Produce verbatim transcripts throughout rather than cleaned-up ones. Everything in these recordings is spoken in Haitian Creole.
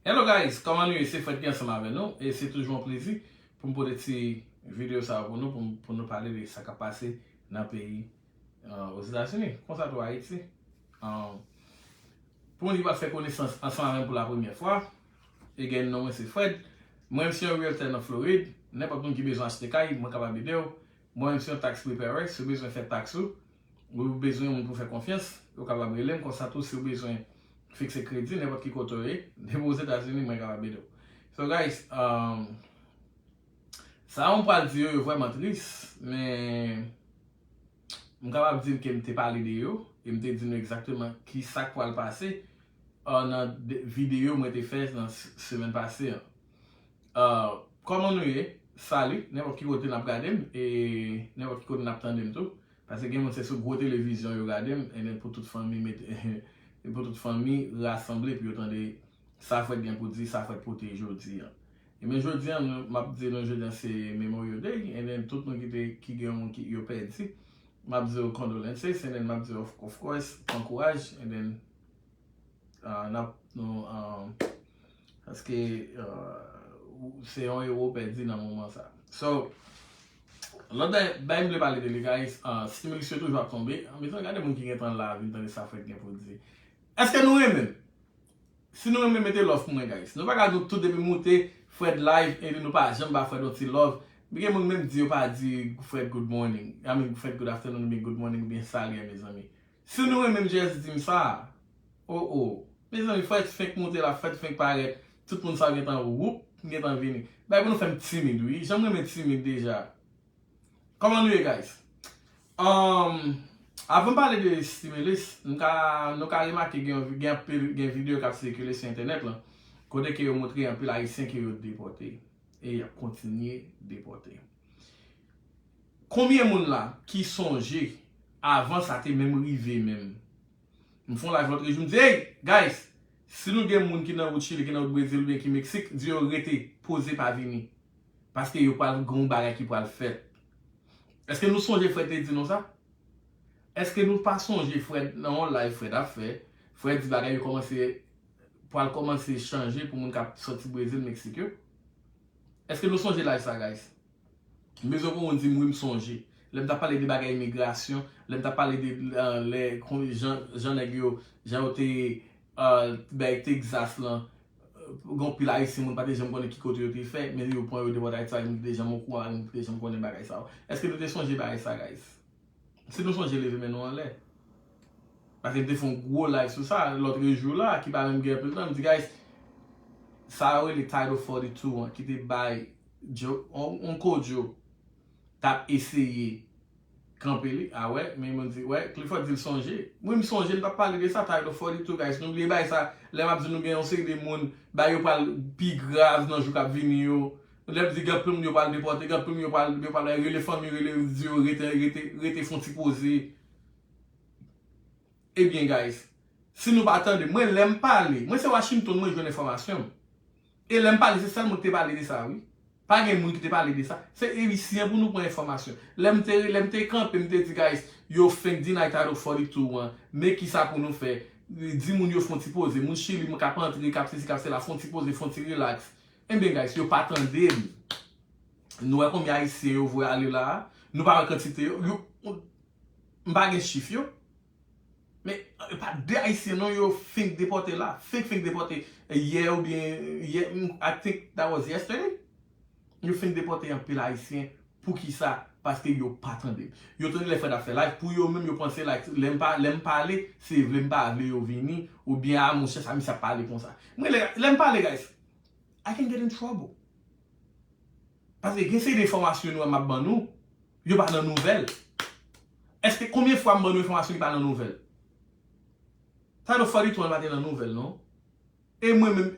Hello guys, kòman nou ye? Se Fred ki ansanm avè nou e se toujou yon plezi pou m pote ti videyo sa yo pou nou, pou, pou nou pale de sa k ap pase nan peyi, uh, Ozetazini, konsa tou Ayiti. Um, pou moun ki pral fè konesans ansanm avè m pou la premyè fwa, again, non mwen se Fred. Mwen se yon realtor nan Florid. Nenpòt moun ki bezwen achte kay, mwen kapab ede w. Mwen menm se yon tax preparer, si w bezwen fè tax ou, ou bezwen yon moun pou fè konfyans, ou kapab rele m konsa tou si w bezwen fikse kredi nenpòt ki kote w ye, depi Ozetazini mwen kapab ede w. So guys, um, sa yo m pral di yo, yo vrèman tris, men m kapab di ke m te pale de yo, e m te di nou egzakteman ki sa k pral pase, uh, nan de, videyo mwen te fè nan s, semèn pase an. Uh, kòman nou ye? Sali, nenpòt ki kote n ap gade m, e nenpòt ki kote n ap tande m tou. Paske gen moun se sou gwo televizyon yo gade m, e pou tout fanmi mete, e pou tout fanmi rasanble pou yo tande sa Fred gen pou di, sa Fred pote jodi an. E men jodi an, nou, m ap di nou jodi an se Memorial Day, e men tout moun ki te, ki gen yon moun ki yo pèdi, m ap di yo condolences, e men m ap di yo of, of course, pran kouraj, e men Ah, n ap, nou, ah, paske, ah, ou, se yon ewo pèdi nan moman sa. So, lòt bagay, bagay m vle pale de li, guys, ah, stimulus yo toujou ap tonbe. Mezanmi, gade moun ki gentan la, vin tande sa Fred gen pou di. Èske nou renmen m? Si nou renmen, mete love pou mwen, guys. Nou pa ka nou tout depi moute Fred live, e nou pa janm ba Fred yon ti love. Men gen moun menm di yo pa di Fred good morning. I mean, Fred good afternoon, oubyen good morning, oubyen salut, mezanmi. Si nou renmen m, just di m sa. Oh, oh. Mezanmi, Fred fenk moute la, Fred fenk parèt. Tout moun sa gentan, woup, gentan vini. Bay pou nou fè m timid, wi. Jan m renmen timid deja. Kòman nou ye, guys? Um, avan m pale de stimulus, nou ka, nou ka remake gen, gen anpil, gen videyo k ap sikile sou entènèt lan, kote ke yo montre anpil Ayisyen ke yo depòte. E y ap kontinye depòte. Konbyen moun la ki sonje avan sa te menm rive menm? M fè yon live lòt jou, m di, hey, guys, si nou gen moun ki nan wout Chili, ki nan wout Brezil, oubyen ki Meksik, di yo rete, poze, pa vini. Paske yo pral gen yon bagay ki pral fèt. Èske nou sonje Fred te di nou sa? Èske nou pa sonje Fred nan yon live Fred ap fè? Fred di bagay yo kòmanse, pral kòmanse chanje pou moun k ap sòti Brezil, Meksik yo? Èske nou sonje live sa, guys? M bezwen pou moun di m wi, m sonje. Lè m t ap pale de bagay imigrasyon, lè m t ap pale de, euh, lè, kon, jan, jan nèg yo, jan yo te, euh, bay Texas lan, euh, gen anpil Ayisyen, moun pa te janm konnen ki kote yo te fè, men yo pran yo depòte Ayiti, sa moun ki te janm okouran, moun ki te janm konnen bagay sa yo. Èske nou te sonje bagay sa, guys? Si nou sonje, leve men nou anlè. Paske m te fè yon gwo live sou sa, lòt jou la, ki pa menm gen anpil tan, m di, guys, sa yo rele Title forty-two an, ki te bay Joe, on, Onko Joe, t ap eseye kanpe li. A wè, men moun di, wè, Clifford di l sonje. Wi, m sonje, m t ap pale de sa, Title forty-two, guys. Nou bliye bagay sa, lè m ap di nou gen yon seri de moun, bagay yo pral pi grav nan jou k ap vini yo. Lè m di gen anpil moun yo pral depòte, gen anpil moun yo pral, yo pral rele fanmi, rele, di yo rete, rete, rete fè yon ti poze. Ebyen, guys, si nou pa tande, mwen lè m pale, mwen se Washington, mwen jwenn enfòmasyon m. E lè m pale, se sèl moun ki te pale de sa, wi. Pa gen moun ki te pale de sa. Se Ayisyen pou nou pran enfòmasyon. Lè m te, lè m te kanpe, m te di, guys, yo fenk deny Title forty-two an, men kisa pou nou fè? Di moun yo fè yon ti poze, moun Chili, moun k ap antre, k ap sesi, k ap sela, fè yon ti poze, fè yon ti relax. Ebyen, guys, yo pa tande m. Nou wè konbyen Ayisyen yo voye ale la a? Nou pa wè kantite yo? Yo, m pa gen chif yo. Men, e pa de Ayisyen non yo fenk depòte la. Fenk, fenk depòte yè oubyen yè, I think that was yesterday. Yo fenk depòte anpil Ayisyen. Poukisa? Paske yo pa tande m. Yo tande lè Fred ap fè live, pou yo menm yo panse like, lè m pa, lè m pale, se vle m pa vle yo vini, oubyen a monchè sa misye ap pale konsa. Mwen lè, lè m pale, guys, I can get in trouble. Paske gen seri de enfòmasyon nou wè m ap ban nou, yo pa nan nouvèl. Èske konbyen fwa m ban nou enfòmasyon ki pa nan nouvèl? Title forty-two an pa te nan nouvèl, non. E mwen menm,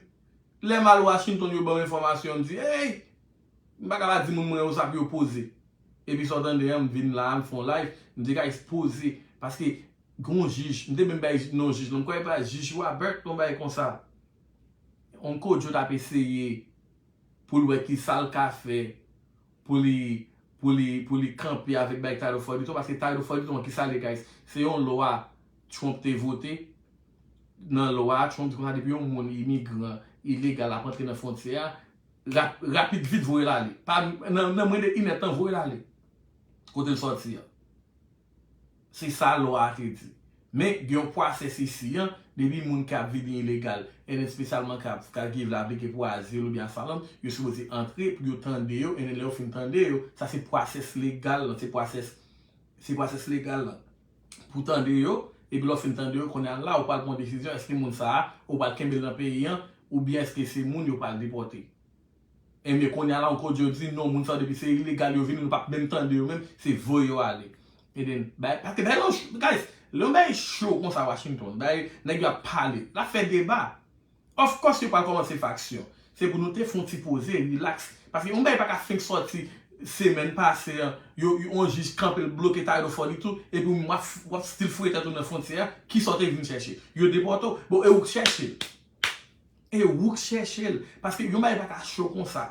lè m al Washington, yo ban m enfòmasyon, m di, hey! M pa ka pa di moun mwen yo sa pou yo poze. Epi sa w tande an, m vin la, m fè yon live, m di, guys, poze. Paske gen yon jij, m te menm bay non jij lan, m kwè e pa jij Robert, yon bagay konsa. Onko Joe t ap eseye pou l wè ki sa l ka fè pou li, pou li, pou li kanpe avèk bay Title forty-two, paske Title forty-two an, ki sa l ye, guys? Se yon lwa Trump te vote nan lwa a, Trump di konsa depi yon moun imigran ilegal ap antre nan fwontyè a, rap, rapid vit voye l ale. Pa, nan, nan mwens de inèdtan voye l ale. Kote l sòti a. Se sa lwa a te di. Men gen yon pwosès isi an, depi moun k ap vini ilegal, and espesyalman k ap, k ap ki vle aplike pou azil oubyen asalanm, yo sipoze antre pou yo tande yo, and lè yo fin tande yo, sa se pwosès legal lan, se pwosès, se pwosès legal lan. Pou tande yo, epi lè w fin tande yo, kounye a la, ou pral pran yon desizyon, èske moun sa a, ou pral kenbe l nan peyi an, oubyen èske se moun yo pral depòte. Ebyen, kounye a la, yon kote yo di, non, moun sa yo depi se ilegal yo vini, nou p ap menm tande yo menm, se voye yo ale. And then, bay, paske bay, guys, lè yon bay cho konsa Washington, bay, nèg yo ap pale, l ap fè deba. Of course, yo pral kòmanse faksyon. Se pou nou te fè yon ti poze, relax. Paske yon bay pa ka fenk sòti semèn pase an, yo, yo, yon jij kanpe l bloke Title forty-two, epi w ap, w ap still foure tèt ou nan fwontyè a, kisa w te vin chèche? Yo depòte w. Bon, e ou k chèche l. E ou k chèche l. Paske yon bagay pa ka cho konsa.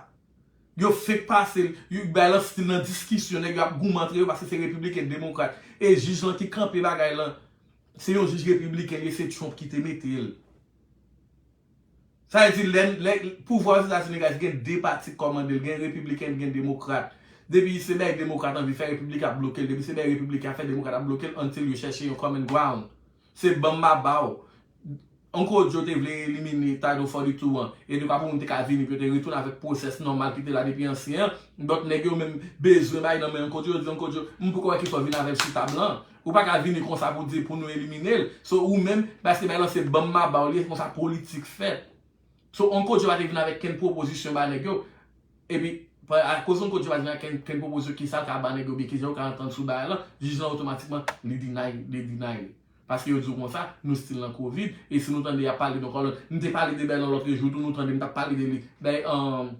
Yo fenk pase l, yo bay lan still nan diskisyon, nèg yo ap goumen antre yo paske se repibliken, demokrat. E jij lan ki kanpe bagay lan, se yon jij repibliken li ye, se Trump ki te mete l. Sa vle di, lè, lè, pouvwa Ozetazini, guys, gen de pati k kòmande l, gen repibliken, gen demokrat. Depi se bay demokrat anvi fè, repibliken ap bloke l. Depi se bay repibliken ap fè, demokrat ap bloke l until yo chèche yon common ground. Se ban m ma ba w. Uncle Joe te vle elimine Title forty-two an, e de kwa pou moun te ka vini pou yo te retounen avèk pwosès nòmal ki te la depi ansyen an. Dòt nèg yo menm bezwen bay nan men Uncle Joe, yo di Uncle Joe, m poko wè kisa w vin avè l sou tab lan. Ou pa ka vini konsa pou di pou nou elimine l. So ou menm, paske bay lan se ban m ma ba w li ye, se konsa politik fèt. So Uncle Joe pa te vin avèk kenn pwopozisyon ba nèg yo. Epi, pa, akoz Uncle Joe pa te vin avèk kenn, kenn pwopozisyon kisa l ka ba nèg yo, oubyen kijan yo ka antann sou bagay lan, jij lan otomatikman, li deny, li deny. Paske yo di w konsa, nou still nan covid, e si nou tande y ap pale de yon kòlòn, m te pale de bay lan lòt jou tou, nou tande m t ap pale de li. Bay, um,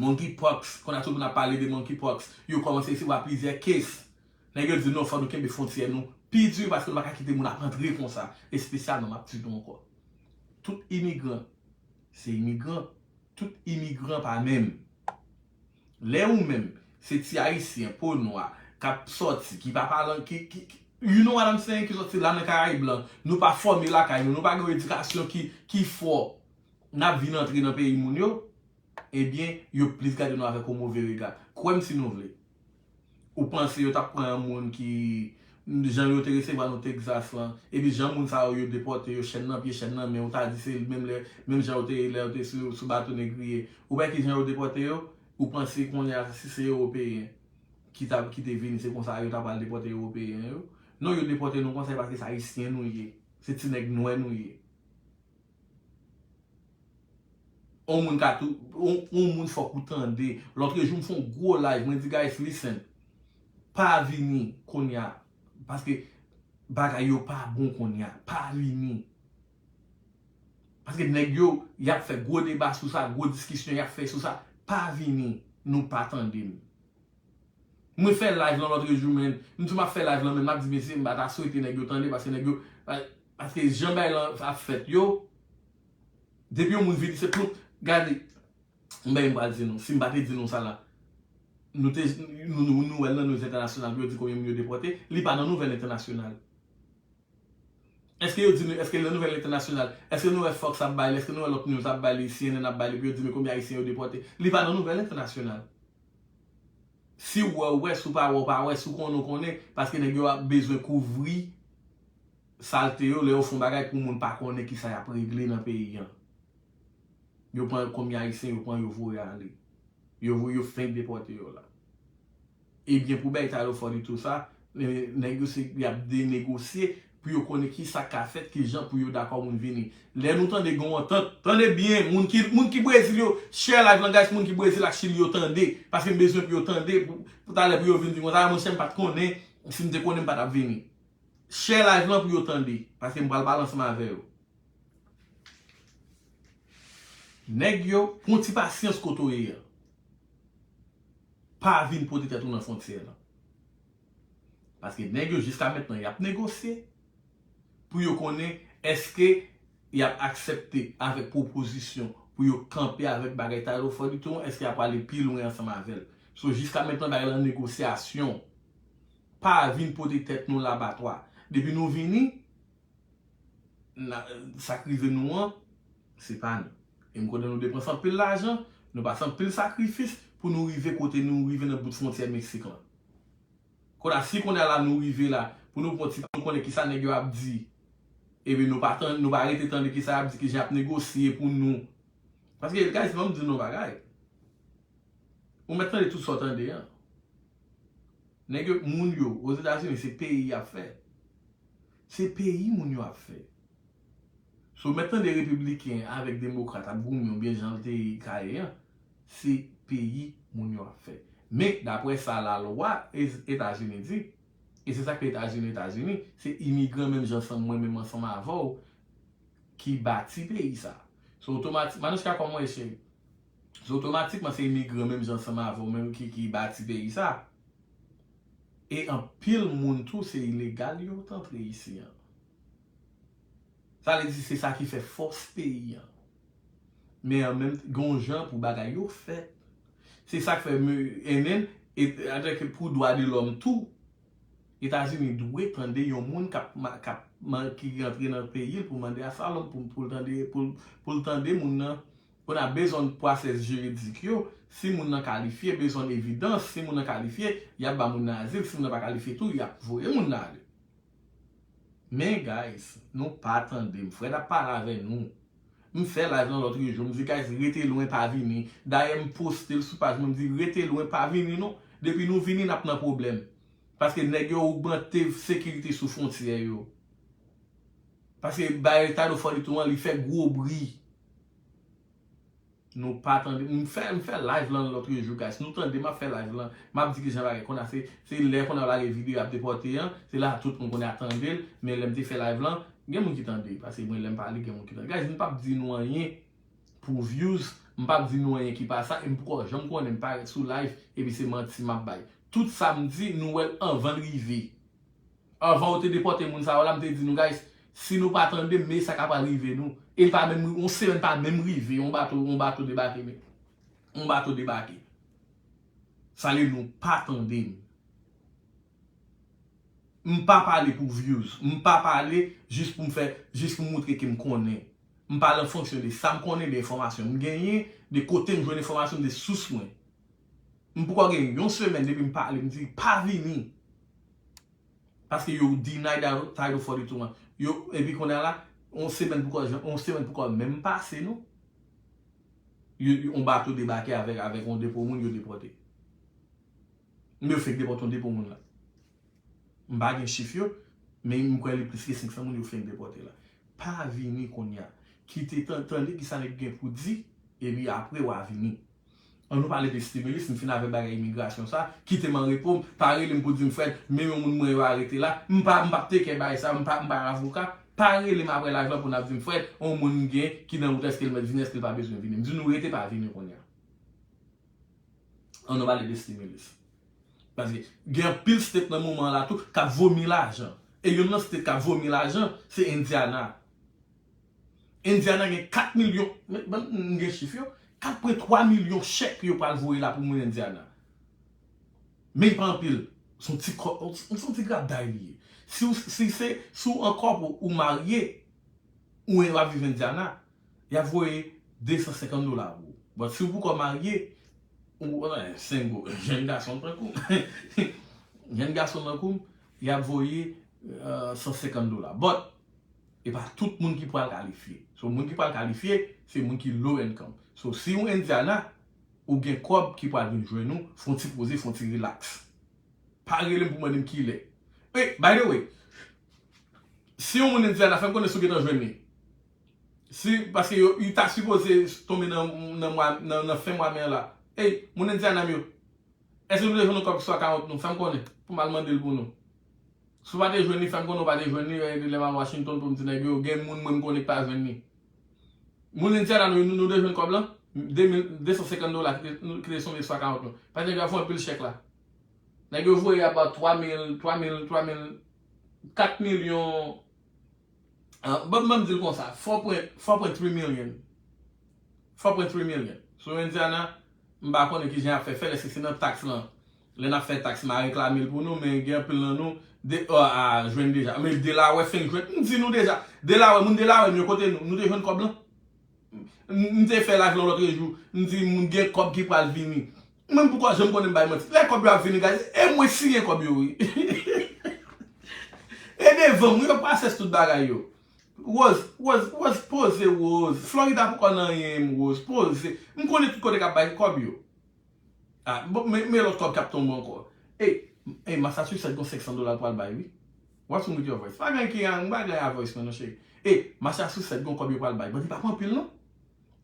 monkeypox, kounye a tout moun ap pale de monkeypox, yo kòmanse resevwa plizyè case. Nèg yo di non, fò nou kenbe fwontyè nou pi di, paske nou pa ka kite moun ap antre konsa, espesyalman, m ap di nou ankò. Tout imigran, se imigran, tout imigran pa menm. Lè ou menm, se ti Ayisyen, po nwa, k ap sòti, ki pa pale, ki, ki, ki, you know what I'm saying, ki sòti la nan Karayib lan, nou pa fòme lakay nou, nou pa gen yon edikasyon ki, ki fò, n ap vin antre nan peyi moun yo, ebyen, yo plis gade nou avèk yon move rega. Kwè m si nou vle. Ou panse yo t ap pran yon moun ki, jan yo te resevwa nou Texas lan, epi jan moun sa yo, yo depòte yo, chèn nan pye, chèn nan men, ou ta di se menm lè, menm jan yo te ye lè yo te sou, sou bato negriye. Ou wè kijan yo depòte yo? Ou panse kounye a, si se Ewopeyen ki ta, ki te vini, se konsa yo ta pral depòte Ewopeyen yo? Non, yo depòte nou konsa paske se Ayisyen nou ye. Se ti nèg nwè nou ye. On moun ka tou, on, on moun fòk ou tande. Lòtrejou, m fè yon gwo live, mwen di, guys, listen. Pa vini kounye a, paske bagay yo pa bon kounye a. Pa vini. Paske nèg yo, y ap fè gwo deba sou sa, gwo diskisyon y ap fè sou sa. Pa vini, nou pa tande m. Mwen fè live lan lòtrejou, men, m di m ap fè live lan, men m ap di, mesye, m pa ta swete nèg yo tande, paske nèg yo, pa, paske jan bay lan ap fèt yo, depi yon moun vini, se pou, gade, m bay m pral di nou, si m pa te di nou sa la, nou te, nou, nou, nou wè l nan news entènasyonal, pou yo di konbyen moun yo depòte, li pa nan nouvèl entènasyonal. Èske yo di nou, èske nan nouvèl entènasyonal, èske nou wè Fox ap bay li, èske nou wè lòt news ap bay li, C N N ap bay li, pou yo di men konbyen Ayisyen yo depòte? Li pa nan nouvèl entènasyonal. Si w wè, w wè, si w pa wè, w pa wè, si w konnen, w konnen, paske nèg yo ap bezwen kouvri salte yo, lè yo fè yon bagay pou moun pa konnen kisa y ap regle nan peyi an. Yo pran konbyen Ayisyen, yo pran, yo voye ale. Yo voye, yo fenk depòte yo la. Ebyen, pou bay Title forty-two sa, eh, nèg yo se, y ap denegosye pou yo konnen kisa k ka fèt, kijan pou yo dakò moun vini. Lè nou tande gen yon antant, tande byen, moun ki, moun ki Brezil yo, share live lan, guys, moun ki Brezil ak Chili yo tande, paske m bezwen pou yo tande, pou, pou talè pou yo vin di konsa, monchè, m pa t konnen, si m te konnen, m pa t ap vini. Share live lan pou yo tande, paske m pral pale ansanm avè yo. Nèg yo, pran ti pasyans kote w ye a. Pa vin pote tèt ou nan fwontyè lan. Paske nèg yo jiska mentnan y ap negosye pou yo konnen èske y ap aksepte avèk pwopozisyon pou yo kanpe avèk bagay Title forty-two an, èske y ap ale pi lwen ansanm avè l. So jiska mentnan bagay lan negosyasyon. Pa vin pote tèt nou labatwa. Depi nou vini, na- sa k rive nou an, se pa nou. E m konnen nou depanse anpil lajan, nou pase anpil sakrifis pou nou rive kote nou rive nan bout fwontyè Meksik lan. Kounye a, si kounye a la nou rive la, pou nou pran ti, nou konnen kisa nèg yo ap di, ebyen nou pa tann, nou pa rete tande kisa y ap di, kijan y ap negosye pou nou. Paske, guys, ban m di nou yon bagay. Ou mèt tande tout sa w tande an. Nèg yo, moun yo, Ozetazini, se peyi y ap fè. Se peyi moun yo ap fè. So, mèt tande repibliken avèk demokrat ap goumen oubyen jan l te ka ye an, se peyi moun yo ap fè. Men, daprè sa lalwa Ez- Etazini di, e se sa k fè Etazini, Etazini, se imigran menm jan san mwen menm ansanm avè w ki bati peyi sa. So, otomatik, Manouchka, kòman w ye, cheri? So, otomatikman, se imigran menm jan ansanm avè w menm ki, ki bati peyi sa. E anpil moun tou, se ilegal yo t antre isi an. Sa vle di se sa ki fè fòs peyi an. Men an menm, gon jan pou bagay yo fèt. Se sa k fè, men, e menm, e, atake pou dwa de lòm tou, Etazini dwe tande yon moun k ap, ma- k ap, man- ki rantre nan peyi l pou mande asalòm, pou, pou l tande, pou, l- pou l tande moun nan. Kounye a bezwen pwosès jiridik yo, si moun nan kalifye, bezwen evidans, si moun nan kalifye, y ap ba moun nan azil, si moun nan pa kalifye tou, y ap voye moun nan ale. Men, guys, nou pa tande m. Fred ap pale avè nou. M fè live lan lòt jou, m di, guys, rete lwen, pa vini. Dayè, m poste l sou paj mwen, m di, rete lwen, pa vini non. Depi nou vini, n ap nan pwoblèm. Paske nèg yo ogmante sekirite sou fwontyè yo. Paske bay Title forty-two an, li fè gwo bri. Nou pa tande. M fè, m fè live lan lòt jou, guys. Nou tande m ap fè live lan. M ap di kijan bagay. Kounye a se, se lè kounye a lage videyo ap depòte an. Se la tout moun kounye a tande l. Men lè m te fè live lan, gen moun ki tande. Paske mwen, lè m pale, gen moun ki tande. Guys, m p ap di nou anyen pou views. M p ap di nou anyen ki pa sa. E m poko janm konnen m parèt sou live. Epi se manti m ap bay. Tout sa m di, nou wè l anvan l rive. Anvan yo te depòte moun sa yo la, m te di nou, guys, si nou pa tande m, men sa k ap rive nou. E l pa menm, yon semèn pa menm rive, yon bato, yon bato debake, men. Yon bato debake. Sa vle nou pa tande m. M pa pale pou views. M pa pale jis pou m fè, jis pou m moutre ke m konnen. M pale an fonksyon de sa m konnen, de enfòmasyon m genyen, de kote m jwenn enfòmasyon m, de sous mwen. M poko gen yon semèn depi m pale, m di, pa vini. Paske yo deny Title forty-two an. Yo, epi kounye a la, yon semèn poko, yon semèn poko menm pase, non. Yo, yo, yon bato debake avèk, avèk yon depo moun, yo depòte. Men yo fenk depòte yon depo moun la. M pa gen chif yo, men m kwè li plis ke senk san moun yo fenk depòte la. Pa vini kounye a. Kite tan- tande kisa nèg gen pou di, epi apre w a vini. An nou pale de stimulus, m fin avèk bagay imigrasyon sa, kite m an repo, pa rele m pou di m, Fred, men yon moun mwen yo arete la, m pa, m p ap teke bagay sa, m pa, m pa avoka, pa rele m apre live lan pou n ap di m, Fred, yon moun gen ki nan wout, èske l mèt vini, èske l pa bezwen vini. M di nou rete pa vini kounye a. An nou pale de stimulus. Paske gen anpil state nan moman la tou k ap vomi lajan. E youn nan state k ap vomi lajan, se Indiana. Indiana gen kat milyon, men, ban m gen chif yo, kat pwen twa milyon chèk yo pral voye la pou moun Indiana. Men pa anpil, se yon ti kò, se yon ti grapday li ye. Si w, si se, si w an kòp ou, ou marye, ou w ap viv Indiana, y ap voye de san senkant dola pou ou. But si w poko marye, ou, eh, single, jèn gason tankou m, jèn gason tankou m, y ap voye, eh, san senkant dola. But, e pa tout moun ki pral kalifye. So, moun ki pral kalifye, se moun ki low income. So, si w Indiana, ou gen kòb ki pral vin jwenn ou, fè yon ti poze, fè yon ti relax. Pa rele m pou mande m kilè. E, by the way, si yon moun Indiana, fè m konnen si w gentan jwenn li. Si, paske yo, li ta sipoze tonbe nan, nan mwa, nan, nan fen mwa me la. Ey, moun Indiana m yo, èske nou te jwenn yon kòb swa kawont nou? Fè m konnen, pou m al mande l pou nou. Si w pa te jwenn li, fè m konnen w pa te jwenn li, e lè m al Washington pou m di nèg yo, gen moun mwen m konnen k pa jwenn li. Moun Indiana nou, nou, nou te jwenn kòb lan? De mil, de san senkant dola ki te, ki te sonje swa kawont nou. Paske nèg yo ap voye anpil chèk la. Nèg yo voye about twa mil, twa mil, twa mil, kat milyon, ah, ban, ban m di l konsa, four point, four point three million. Four point three million. So, Indiana, m pa konnen kijan y ap fè fè l, èske se nan taks lan. Lè n ap fè taks, m a reklame l pou nou, men gen anpil nan nou, De, a, a, jwenn deja. Men Delaware fenk jwenn. M di nou deja. Delaware, moun Delaware, m yo kote nou. Nou te jwenn kòb lan. M, m te fè live lan lòt jou. M di moun gen kòb ki pral vini. Mwen poukò janm konnen m bay manti. Lè kòb yo ap vini, guys, e mwen siyen kòb yo, wi. E devan m, wi, yo pwosès tout bagay yo. Rose, Rose, Rose, poze, Rose. Florida poukò nan anyen, Rose, poze. M konnen tout kote k ap bay kòb yo. Ah, bon, men, men lòt kòb k ap tonbe ankò. E, e Massachusetts gon senk san dola l pral bay, wi. What's wrong with your voice? Pa gen ki an, pa gen a voice, mwen, non, cheri. E, Massachusetts gon kòb yo pral bay. Bon, li pa pran anpil, non.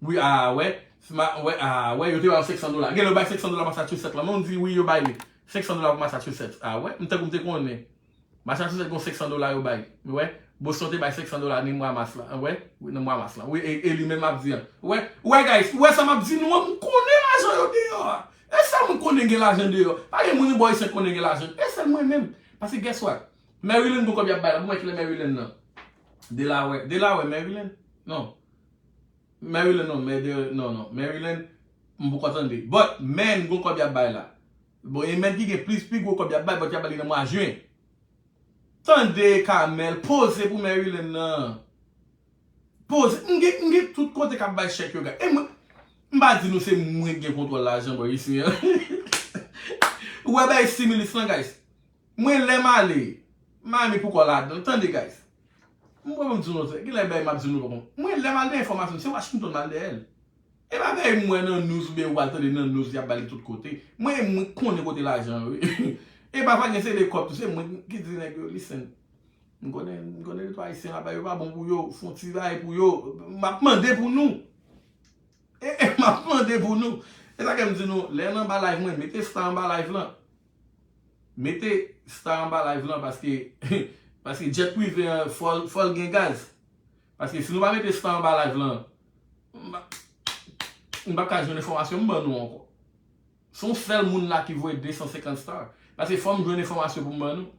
Wi, a, wè. Si ma, wè, a, wè, yo te ba yo senk san dola. Gen lè yo bay senk san dola Massachusetts la. Men w di, wi, yo bay li. Senk san dola pou Massachusetts. A, wè. M tankou m te konnen. Massachusetts gon senk san dola yo bay. Ou wè? Boston te bay senk san dola nan mwa mas la. Ou wè? Wi, nan mwa mas la. Wi, e, e li menm m ap di an. Ou wè? Ou wè, guys? Ou wè sa m ap di nou an? M konnen lajan yo deyò a. E sèl mwen konnen gen lajan deyò. Pa gen moun bò isit konnen gen lajan. E sèl mwen menm. Paske guess what? Maryland gon kòb y ap bay la. Pou mwen kilè Maryland nan. Delaware. Delaware, Maryland? Non. Maryland non, men de, non, non. Maryland, m poko tande. But, Maine, gon kòb y ap bay la. Bon, e Maine ki gen plis, pi gwo kòb y ap bay, but y ap bay li nan mwa jen. Tande, Kamèl, poze pou Maryland nan. Poze, m gen, m gen tout kote k ap bay chèk yo, guys. E mwen, m pa di nou se mwen ki gen kontwòl lajan bò isi an. Ou wè bay stimulus lan, guys. Mwen, lè m ale, Miami poko ladan. Tande, guys. Mwen, mwen di nou, gen lè bay m ap di nou poko. Mwen, lè m al dèyè enfòmasyon, se Washington m al dèyè l. E pa bay m wè nan news oubyen w al tande nan news y ap bay li tout kote. Mwen, mwen konnen kote lajan yo ye. E pa pa gen se de kòb tou, se mwen ki di nèg yo, listen. M konnen, m konnen de twa Ayisyen la bay yo pa bon pou yo, fon ti bay pou yo. M ap mande pou nou. E, e, m ap mande pou nou. E sa ke m di nou, lè n anba live mwen, mete star anba live lan. Mete star anba live lan paske, paske jet prive an, fò l, fò l gen gaz. Paske si nou pa mete star anba live lan, m pa, m p ap ka jwenn enfòmasyon m ban nou ankò. Se yon sèl moun la ki voye de san senkant star. Paske fò m jwenn enfòmasyon pou m ban nou.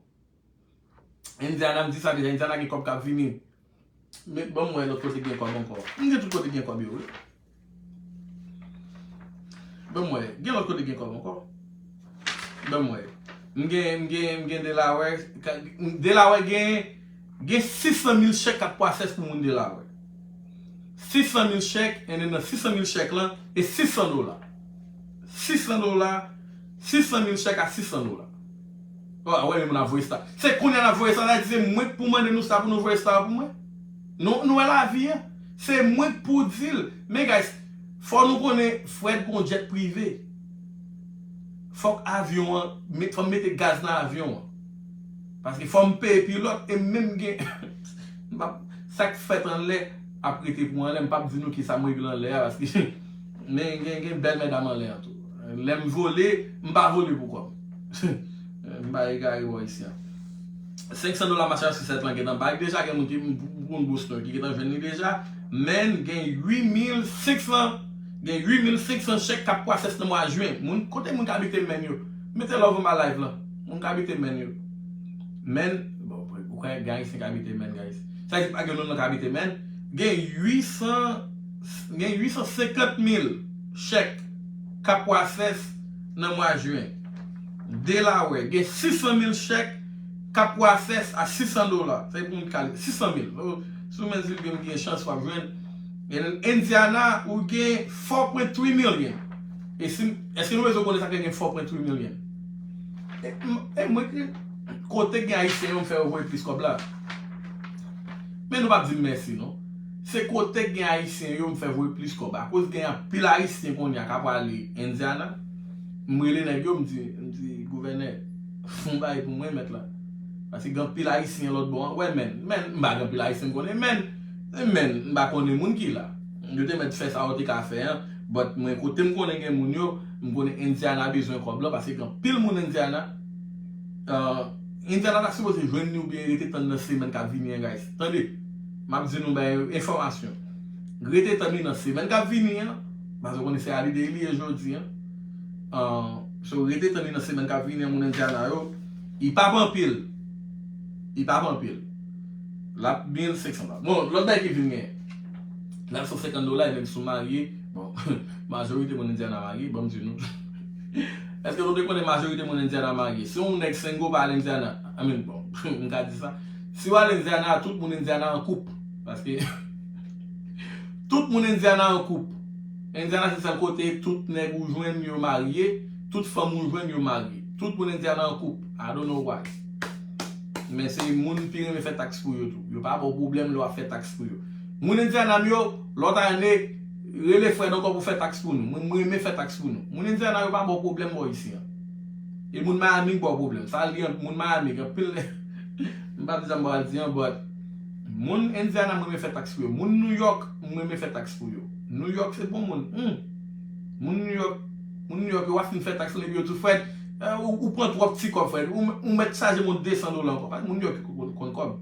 Indiana, m di sa deja, Indiana gen kòb k ap vini. Men, ban m wè lòt kote gen kòb ankò. M gen tout kote gen kòb yo, wi. Ban m wè, gen lòt kote gen kòb ankò. Ban m wè. M gen, m gen, m gen Delaware. Ka-, Delaware gen, gen sis san mil chèk k ap pwosès pou moun Delaware. Sis san mil chèk, and then nan sis san mil chèk lan, e sis san dola. Sis san dola, sis san mil chèk a sis san dola. Oh, a wè, men moun ap voye star. Se kounye a n ap voye star, sa di se mwen k pou mande nou sa pou nou voye star pou mwen. Nou, nou wè lavi an. Se mwen k pou di l. Men guys, fò nou konnen Fred gon jet prive. Fòk avyon an, met, fò m mete gaz nan avyon an. Paske fò m peye pilòt, e m menm gen, m p ap, sa k fèt anlè ap rete pou anlè, m p ap di nou kisa m regle anlè a, paske men gen, gen bèl medam anlè an tou. Lè m vole, m pa vole pou kò m. M pa egare bò isi an. Senk san dola Massachusetts lan gentan bay deja, gen moun ki, moun Boston ki gentan jwenn li deja. Men gen uit mil senk san, gen uit mil senk san chèk k ap pwosès nan mwa jen. Moun, kote moun k abite Maine yo? Mete love anba live lan. Moun k abite Maine yo. Maine, bon, ou konnen gen Ayisyen k abite Maine, guys. Sa di pa gen nou nan k abite Maine. Gen uit san, gen uit san senkant mil chèk k ap pwosès nan mwa jen. Delaware, gen sis san mil chèk k ap pwosès a sis san dola. Sa e pou moun k al, sis san mil. Oh, si w men zil gen, gen chans w ap jwenn. Gen Indiana, ou gen four point three million. E si, èske nou bezwen konnen sa k gen four point three million? E, m- e mwen ki, kote gen Ayisyen yo, m fè yo voye plis kòb la. Men nou p ap di m mèsi, non. Se kote gen Ayisyen yo, m fè voye plis kòb. Akoz gen anpil Ayisyen kounye a k ap prale Indiana. M rele nèg yo, m di, m di, gouvènè, fè yon bagay pou mwen, mèt la. Paske gen anpil Ayisyen lòt bò an. Wè, men, men, m pa gen anpil Ayisyen m konnen, men, men, m pa konnen moun ki la. Yo te mèt fè sa yo te ka fè an, but mwen, kote m konnen gen moun yo, m konnen Indiana bezwen kòb lan, paske gen anpil moun Indiana. Euh, Indiana ta sipoze jwenn li oubyen rete tann nan semèn k ap vini an, guys. Tande, m ap di nou bay enfòmasyon. Rete tann li nan semèn k ap vini an, paske w konnen se holiday li ye jodi an. Euh, so, rete tann li nan semèn k ap vini an, moun Indiana yo. Li p ap anpil. Li p ap anpil. L ap mil senk san dola. Bon, lòt bagay ki vin genyen. L ap san senkant dola, e menm si w marye, bon, majorite moun Indiana marye, ban m di nou. Èske nou te konnen majorite moun Indiana marye? Si yon nèg single pa al Indiana, I mean, bon, M ka di sa. Si w al Indiana, tout moun Indiana an koup. Paske tout moun Indiana an koup. Indiana se sèl kote tout nèg ou jwenn yo marye, tout fanm ou jwenn yo marye. Tout moun Indiana an koup. I don't know why. Men se moun pi renmen fè taks pou yo tou. Yo pa ba w pwoblèm lè w ap fè taks pou yo. Moun Indiana m yo, lòt ane, rele Fred ankò pou fè taks pou nou. Mwen, mwen renmen fè taks pou nou. Moun Indiana yo pa ba w pwoblèm bò isi an. E moun Miami k ba w pwoblèm. Sa li ant moun Miami, gen anpil lè. M pa di sa m pral di an, but moun Indiana, mwen renmen fè taks pou yo. Moun New York, mwen renmen fè taks pou yo. New York, se bon moun. Hmm. Moun New York, moun New York, yo ap fin fè taks, epi yo tou, Fred, eh, ou, ou pran twòp ti kòb, Fred. Ou, ou mèt chaje moun de san dola ankò. Paske moun New York yo konn, konn kòb.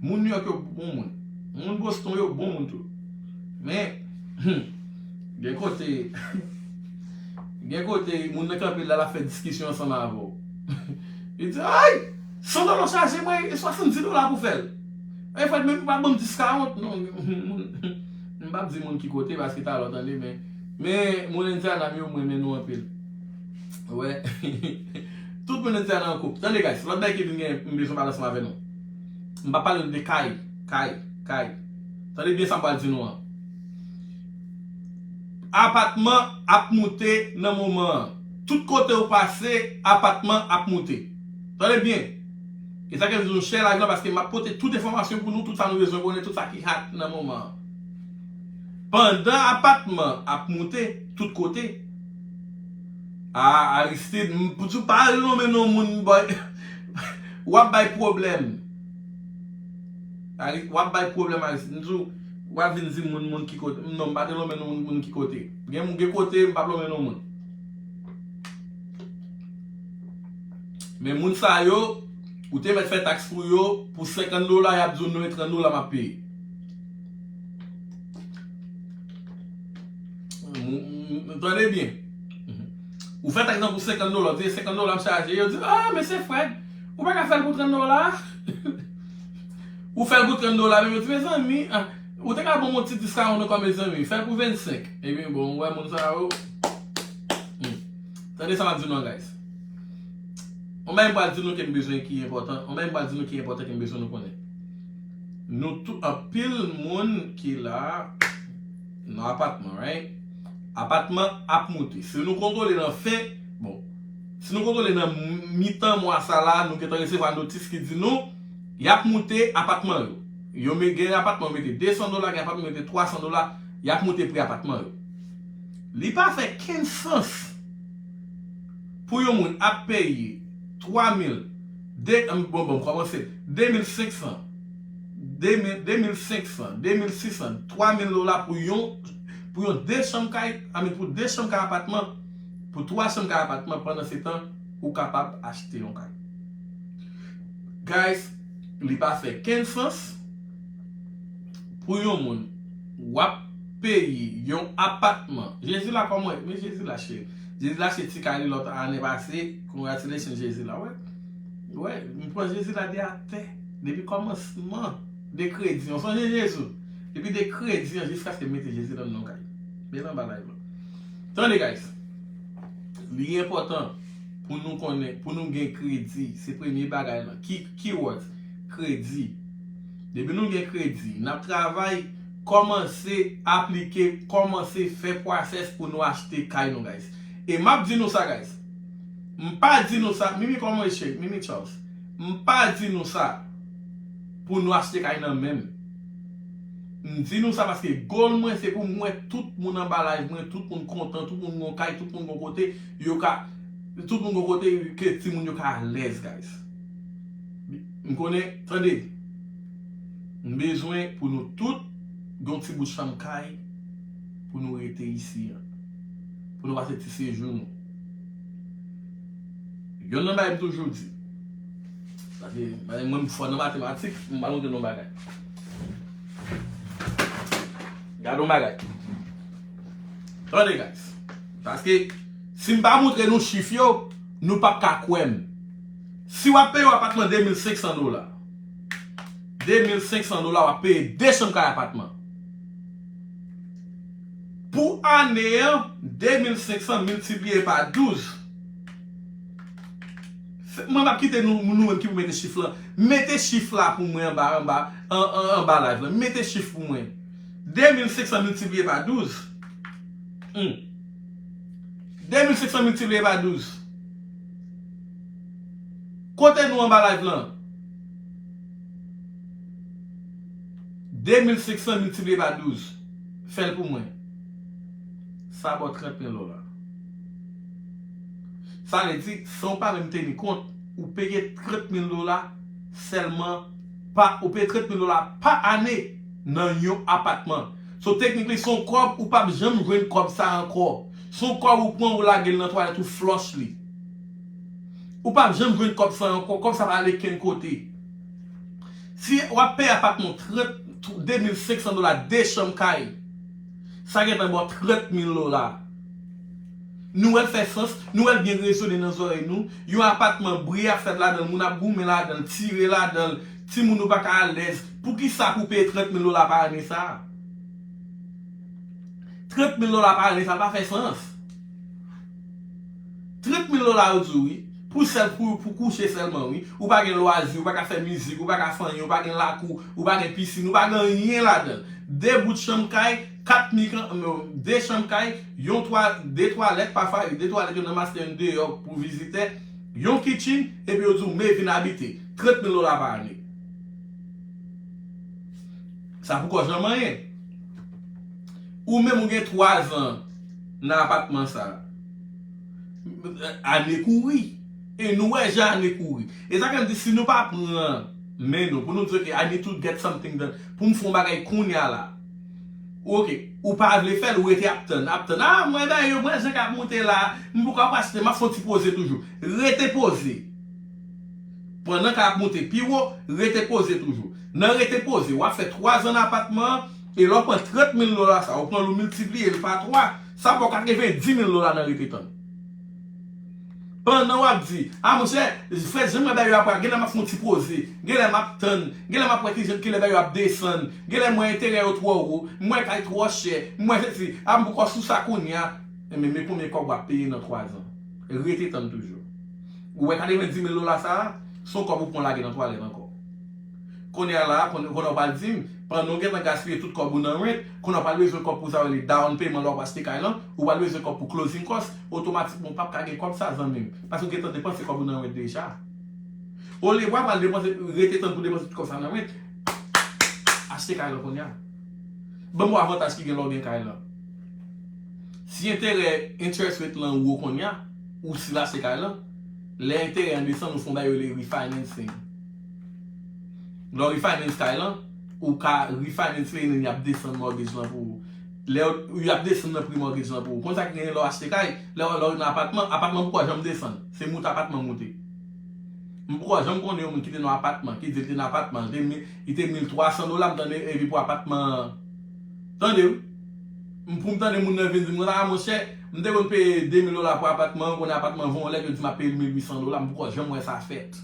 Moun New York yo bon moun. Moun Boston yo bon moun tou. Men, hmm, gen kote, gen kote, moun nan kanpe la, l ap fè diskisyon ansanm avè w. Li di, ay, san dola w chaje mwen, e swasanndis dola pou fè l. E fè l menm pa ban m discount, non, moun, m p ap di moun ki kote, paske talè w tande, men, men moun Indiana m yo, mwen renmen nou anpil. Wè. Tout moun Indiana an koup. Tande, guys, lòt bagay ki vin gen, m bezwen pale ansanm avè nou. M pa pale de kay, kay, kay. Tande byen sa m pral di nou an. Apatman ap moute nan moman an. Tout kote w pase, apatman ap moute. Tande byen. E sa k fè m di nou share live la, paske m ap pote tout enfòmasyon pou nou, tout sa nou bezwen konnen, tout sa ki hot nan moman an. Pandan apatman ap moute tout kote, a, Aristide, m, pou di w pa renmen non moun, boy, w ap bay pwoblèm. Ari-, w ap bay pwoblèm, Aristide. M di w, w ap vin di moun, moun ki kote. Non, m pa te lonmen non moun, moun ki kote. Gen, gen kote, m p ap lonmen non moun. Men moun sa yo, ou te mèt fè taks pou yo, pou senkant dola, y ap di w non, e trant dola m ap peye. M, m, m, tande byen. Ou fè taks nan pou senkant dola, ou di senkant dola m chaje, yo di, ah, men se Fred, ou pa ka fè l pou trant dola? Ou fè l pou trant dola, men yo di, mezanmi, ah, ou te ka ban m yon ti discount ankò, mezanmi, fè l pou vennsenk. Ebyen, bon, ou wè moun sa yo. Hmm. Tande sa m ap di nou an, guys. Yon bagay m pral di nou ke m bezwen ki enpòtan, yon bagay m pral di nou ki enpòtan ke m bezwen nou konnen. Nou tout, anpil moun ki la nan apatman, right? Apatman ap moute. Si nou kontwole nan fen, bon, si nou kontwole nan m-, mitan mwa sa la, nou gentan resevwa notis ki di nou, y ap moute apatman yo. Yo me-, gen apatman yo mete de san dola, gen apatman yo mete twa san dola, y ap moute pri apatman yo. Li pa fè kenn sans pou yon moun ap peye twa mil, de, bon, bon, m kòmanse, de mil senk san, de mil, de mil senk san, de mil sis san, twa mil dola pou yon, pou yon de chanm kay, I mean, pou de chanm kay apatman, pou twa chanm kay apatman, pandan se tan, ou kapab achte yon kay. Guys, li pa fè kenn sans pou yon moun, w ap peye yon apatman. Jezi la kòman? Men Jezi la cheri. Jezi la cheri ti kay li lòt ane pase. Congratulations Jezi la, wè. Wè, m pran Jezi la de atè. Depi kòmansman de kredi an. Sonje Jezi. Depi de kredi an jiskaske m mete Jezi nan non kay. Men anba live la. Tande, guys. Li enpòtan pou nou konnen, pou nou gen kredi. Se premye bagay lan. Ki, keywords, kredi. Depi nou gen kredi, n ap travay, kòmanse aplike, kòmanse fè process pou nou achte kay nou, guys. E m ap di nou sa, guys. M pa di nou sa, Mimi, kòman e, cheri? Mimi Charles. M pa di nou sa pou nou achte kay nan men m. M di nou sa paske goal mwen se pou m wè tout moun anba live mwen, tout moun kontan, tout moun gon kay, tout moun gon kote yo ka, tout moun gon kote ke timoun yo ka alèz, guys. M konnen, tande, m bezwen pou nou tout gon ti bout chanm kay pou nou rete isi an. Pou nou pase ti sejou nou. Youn nan bagay m toujou di. Paske, paske mwen m fò nan matematik, m pral montre nou yon bagay. Gade yon bagay. Tande, guys. Paske, si m pa montre nou chif yo, nou p ap ka kwè m. Si w ap peye yon apatman de mil senk san dola, de mil senk san dola, w ap peye de chanm kay apatman. Pou ane an, de mil senk san miltipliye pa douz. Mwen p ap kite nou, nou menm ki pou mete chif lan. Mete chif la pou mwen anba, anba, an, an, anba live lan. Mete chif pou mwen. De mil senk san miltipliye pa douz. Hmm. De mil senk san miltipliye pa douz. Kote nou anba live lan? De mil senk san miltipliye pa douz. Fè l pou mwen. Sa ba w trant mil dola. Sa vle di, san w pa menm teni kont, ou peye trant mil dola sèlman pa, ou peye trant mil dola pa ane nan yon apatman. So, technically, se yon kòb, ou p ap janm jwenn kòb sa ankò. Se yon kòb ou pran, ou lage l nan twalèt, ou flush li. Ou p ap janm jwenn kòb sa ankò, kòb sa pa ale kenn kote. Si w ap peye apatman trant, de mil senk san dola, de chanm kay, sa gentan ba w trant mil dola. Nou wè l fè sans, nou wè l byen rezone nan zòrèy nou. Yon apatman, bri ap fèt ladan l, moun ap goumen ladan l, tire ladan l, timoun nou pa ka alèz. Poukisa pou peye trant mil dola pa ane sa a? Trant mil dola pa ane, sa pa fè sans. Trant mil dola yo di w, wi. Pou sèl, pou, pou kouche sèlman, wi. Ou pa gen lwazi, ou pa ka fè mizik, ou pa ka fè anyen, ou pa gen lakou, ou pa gen pisin, ou pa gen anyen ladan l. De bout chanm kay, kat mikan, non, de chanm kay, yon twa, de twalèt, pafwa, de twalèt yo nan master, yon deyò pou vizitè, yon kitchen, epi yo di w, men vin abite. Trant mil dola pa ane. Sa poko janm anyen. Ou menm ou gen twa zan nan apatman sa a. Ane kouri. E nou wè jan ane kouri. E sa k fè m di, si nou pa pran men nou, pou nou di, "Ok, I need to get something done." Pou m fè yon bagay kounye a la. Ok, ou pa vle fè l, ou rete ap tann, ap tann. "Ah, mwen, ben, yo, mwen, jan k ap monte la, m poko ap achte, m ap fè yon ti poze toujou." Rete poze. Pandan kay ap monte pi wo, rete poze toujou. Nan rete poze, w ap fè twa zan nan apatman an, e lè w pran trant mil dola sa, ou pran l ou miltipliye l pa twa, sa ba w katrevenndis mil dola nan rete tann. Pandan w ap di, "Ah, monchè, frè, jan mwen bagay yo ap pral, genlè m ap fè yon ti poze, genlè m ap tann, genlè m ap wè ki jan, kilè bagay yo ap desann, genlè m wè enterè yo twò wo, m wè kay twò chè, m wè sesi, ah, m poko sou sa kounye a." Enben, men konbyen kòb w ap peye nan twa zan. Rete tann toujou. Ou wè katrevenndis mil dola sa a, se yon kòb ou pran lage nan twalèt ankò. Kounye a la, kounye, kounye a w pral di m, pandan w gentan gaspiye tout kòb ou nan rent, kounye a w pral bezwen kòb pou sa yo rele down payment lè w ap achte kay lan, ou pral bezwen kòb pou closing cost, otomatikman w p ap ka gen kòb sa, zanmi m. Paske w gentan depanse kòb ou nan rent deja. Olye w pral depanse, rete tann pou depanse tout kòb sa nan rent, achte kay lan kounye a. Ban m yon avantaj ki gen lè w gen kay lan. Si enterè, interest rate lan wo kounye a, ou still achte kay lan, lè enterè an desann, ou fè yon bagay yo rele refinancing. Lè w refinance kay lan, ou ka refinance li, epi y ap desann mortgage lan pou ou. Lè y ap desann nan pri mortgage lan pou ou. Konn sa ki genyen lè w achte kay, lè w, lè w nan apatman, apatman poko janm desann. Se moute apatman moute. M poko janm konnen yon moun ki te nan apatman, ki di l te nan apatman, li te mi-, li te mil twa san dola, m tande, epi pou apatman an. Tande wi. M, pou m tande moun nan vin di m, "Ah, monchè, m te konn peye de mil dola pou apatman an, kounye a apatman an voye yon lèt, yo di m ap peye l mil uit san dola." M poko janm wè sa fèt.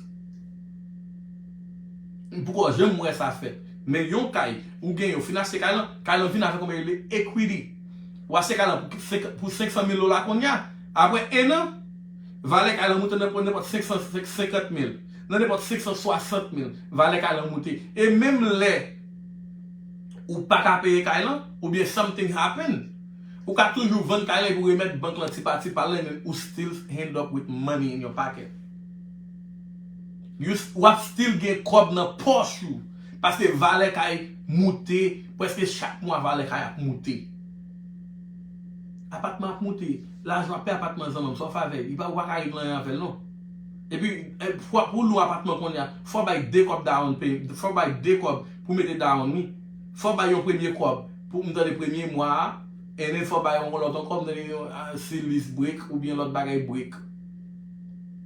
M poko janm wè sa fèt. Men yon kay, ou genyen, ou fin achte kay lan, kay lan vin avèk yon bagay rele equity. Ou achte kay lan pou senk, pou senk san mil dola kounye a. Apre en an, valè kay lan moute nan nenpòt senk san senkant mil, nan nenpòt senk san swasant mil, valè kay lan moute. E menm lè ou pa ka peye kay lan, oubyen something happen, ou ka toujou vann kay lan epi ou remèt bank lan ti pa ti pa l, and then ou still end up with money in your pocket. You s-, w ap still gen kòb nan pòch ou. Paske valè kay moute, prèske chak mwa valè kay ap moute. Apatman ap moute. Lajan w ap peye apatman an, zanmi m, sa w fè avè l? Li pa, ou pa ka regle anyen avè l non. Epi, e, fò, pou lwe apatman kounye a, fò w bay de kòb down pay, fò w bay de kòb pou mete down, wi. Fò w bay yon premye kòb pou, m tande, premye mwa a, and then fò w bay yon lòt ankò, m tande, yon, a, si lease break oubyen lòt bagay break.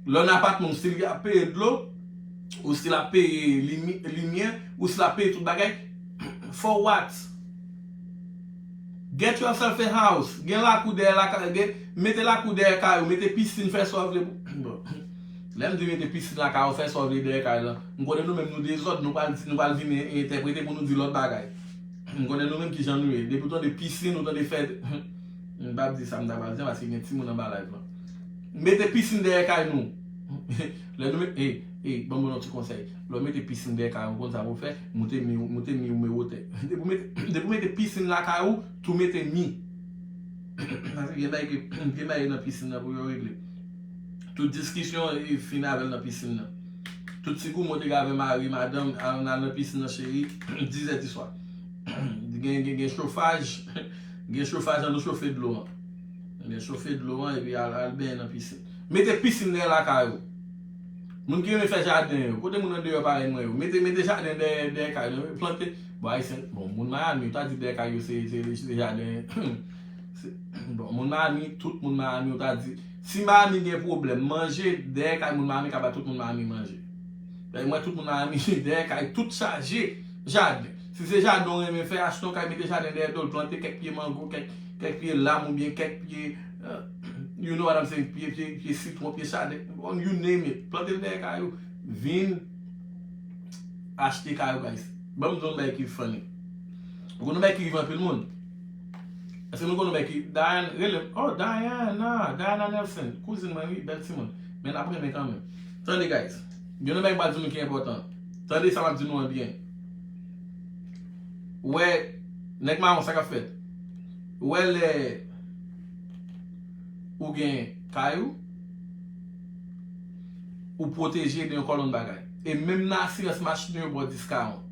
Lè w nan apatman, ou still ap peye dlo, ou still ap peye limi-, limyè, ou still ap peye tout bagay. For what? Get yourself a house. Gen lakou dèyè lakay, gen, mete lakou dèyè kay ou, mete pisin, fè sa w vle. Bon. Lè m di mete pisin lakay ou, fè sa w vle dèyè kay lan, m konnen nou menm nou dezòd, nou pral di, nou pral vin entèprete pou nou di lòt bagay. M konnen nou menm kijan nou ye. Depi w tande pisin, ou tande fè, m p ap di sa m ta pral di an, paske gen timoun anba live lan. Mete pisin dèyè kay nou. Lè nou met, ey, ey, ban m ba nou yon ti konsèy. Lè w mete pisin dèyè kay ou, konn sa pou w fè, moute mi, moute mi ou mete wotè. Depi w mete, depi w mete pisin lakay ou, tou mete mi. Paske gen bagay ki, gen bagay nan pisin nan pou yo regle. Tout diskisyon, e, fin avè l nan pisin nan. Tout ti goumen w te gen avè mari, madanm, al, al nan pisin nan, cheri, dizè di swa. Gen, gen, gen chofaj, gen chofaj, ann nou chofe dlo an. Ebyen, chofe dlo an, epi al, al benyen nan pisin. Mete pisin dèyè lakay ou. Moun ki renmen fè jaden yo, kote moun andeyò parèy mwen yo, mete, mete jaden dèyè, dèyè kay nou, plante. Bon, Ayisyen, bon, moun Miami, yo ta di dèyè kay yo se, se, se jaden. Se, bon, moun Miami, tout moun Miami, yo ta di, si Miami gen pwoblèm manje, dèyè kay moun Miami ka ba tout moun Miami manje. Dayè, mwen, tout moun Miami, dèyè kay, tout chaje jaden. Si se jaden w renmen fè, achte yon kay, mete jaden dèyè do l, plante kèk pye mango, kèk, kèk pye lam oubyen kèk pye, euh, you know what I'm saying, pye, pye, pye sitwon, pye chadèk, you name it. Plante l dèyè kay ou. Vin achte kay ou, guys. Ban m di yon bagay ki funny. Ou konn yon bagay ki rive anpil moun? Èske nou konn yon bagay ki, Diana, rele m. Oh, Diana, Diana Nelson, kouzin mwen, wi, bèl timoun. Men n ap renmen kanmenm. Tande, guys. Gen yon bagay m pral di nou ki enpòtan. Tande sa m ap di nou an byen. Ou wè, nèg mawon, sa k ap fèt? Ou wè lè ou gen kay ou, ou pwoteje de yon kolonn bagay. E menm nan asirans machin yo, yo ba w discount.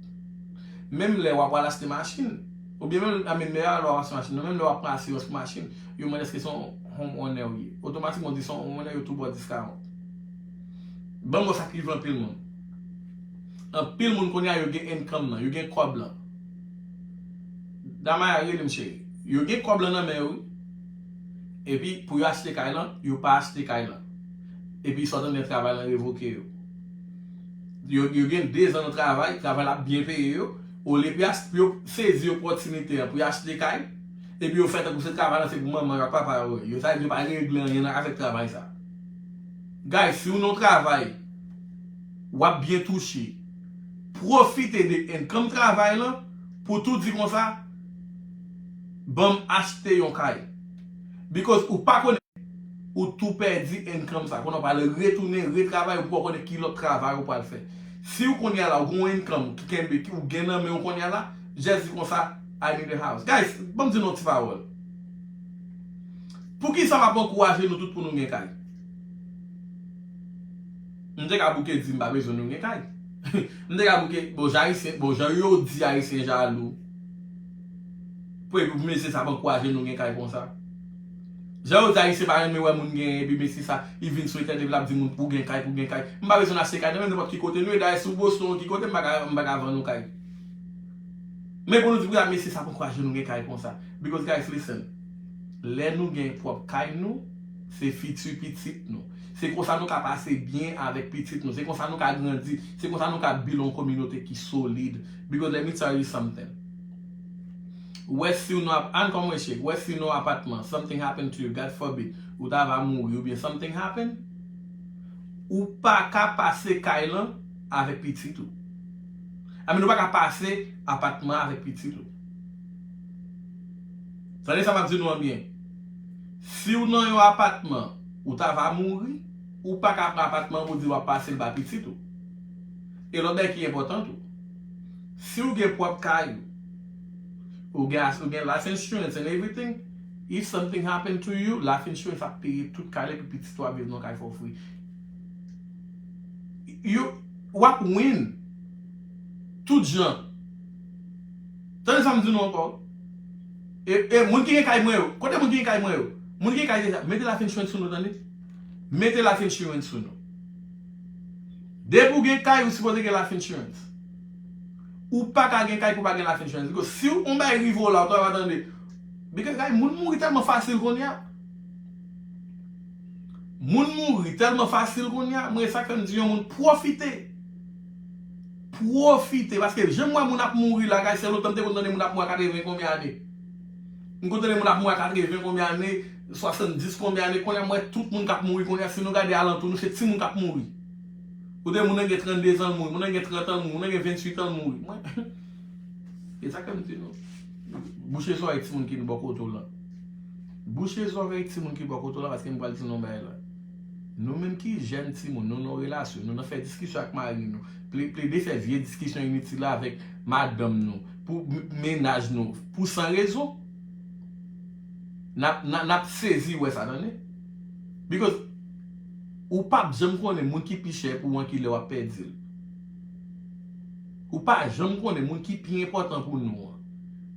Menm lè w ap al achte machin, oubyen menm, I mean, menm lè w ap achte machin, menm lè w ap pran asirans pou machin, yo mande èske se yon homeowner ou ye. Otomatikman, w di se yon homeowner, yo tou ba w discount. Ban m ba w sa k rive anpil moun. Anpil moun kounye a, yo gen income lan, yo gen kòb lan. Damaya, rele m cheri. Yo gen kòb lan nan men yo, wi. Epi, pou yo achte kay lan, yo pa achte kay lan. Epi, sòtan gen travay lan revoke yo. Yo, yo gen dezan nan travay, travay la ap byen peye yo. Olye pou yo ach-, pou yo sezi opòtinite an, pou yo achte kay, epi yo fè tankou se travay lan se pou manman yo ak papa yo ye. Yo, sa vle di yo pa regle anyen nan afè travay sa. Guys, si w nan yon travay, w ap byen touche, pwofite de income travay lan pou tou di konsa, ban m achte yon kay. Because ou pa konnen, ou tou pèdi income sa. Kounye a w pral retounen, retravay, ou poko konnen ki lòt travay ou pral fè. Si w kounye a la, ou gen yon income ki kenbe, ki ou gen nan men w kounye a la, just di konsa, I need a house. Guys, ban m di nou yon ti pawòl. Poukisa m ap ankouraje nou tout pou nou gen kay? M te ka bouke di m pa bezwen nou gen kay. M te ka bouke, bon, jan Ayisyen, bon, jan yo di Ayisyen jalou. Pou, pou mesye sa ap ankouraje nou gen kay konsa. Jan yo di Ayisyen pa renmen wè moun genyen, epi mesye sa, li vin sou entènèt, epi l ap di moun pou gen kay, pou gen kay. M pa bezwen achte kay nan menm nenpòt ki kote nou ye, dayè si w Boston, ki kote, m pa ka, m pa ka vann ou kay. Men pou nou di, wi, a mesye sa ap ankouraje nou gen kay konsa. Because, guys, listen. Lè nou gen pwòp kay nou, se fiti pitit nou. Se konsa nou ka pase byen avèk pitit nou. Se konsa nou ka grandi. Se konsa nou ka build yon kominote ki solid. Because let me tell you something. Wè si w nan ap-, ann kòman chek, wè si w nan apatman, something happen to you, God forbid, ou ta va mouri, oubyen something happen, ou pa ka pase kay lan avèk pitit ou. I mean, ou pa ka pase apatman avèk pitit ou. Tande sa m ap di nou an byen. Si w nan yon apatman, ou ta va mouri, ou pa ka pran apatman pou di w ap pase l ba pitit ou. E lòt bagay ki enpòtan tou. Si w gen pwòp kay ou, ou gen as-, ou gen life insurance and everything, if something happen to you, life insurance ap peye tout kay la epi pitit ou ap viv nan kay fò free. Yo, w ap win. Tout jan. Tande sa m di nou ankò. E, e moun ki gen kay mwen yo, kote moun ki gen kay mwen yo? Moun ki gen kay deja, mete life insurance sou nou, tande. Mete life insurance sou nou. Depi w gen kay, ou sipoze gen life insurance. Ou pa ka gen kay pou pa gen life insurance. Because si yon bagay rive w la, ou ta va tande. Because kay, moun mouri tèlman fasil kounye a. Moun mouri tèlman fasil kounye a, mwen sa k fè m di yon moun pwofite. Pwofite, paske jan m wè moun ap mouri la, kay, se lontan m te konn tande moun ap mouri a katreven konbyen ane. M konn tande moun ap mouri a katreven konbyen ane, swasanndis konbyen ane, kounye a m wè tout moun k ap mouri kounye a, si nou gade alantou nou, se timoun k ap mouri. Ou te moun nan gen trannde zan l mouri, moun nan gen trant an l mouri, moun nan gen venntuit an l mouri. Mwen, e sa k fè m di nou. Bouche zòrèy timoun ki bò kote w lan. Bouche zòrèy timoun ki bò kote w lan, paske m pral di nou yon bagay la. Nou menm ki jèn timoun, nou nan relasyon, nou nan fè diskisyon ak mari nou, ple- plede fè vye diskisyon initil la avèk madanm nou, pou m- mennaj nou, pou san rezon. N ap n ap- n ap sezi wè sa, tande. Because ou p ap janm konnen moun ki pi chè pou w an ki lè w ap pèdi l. Ou pa janm konnen moun ki pi enpòtan pou nou an.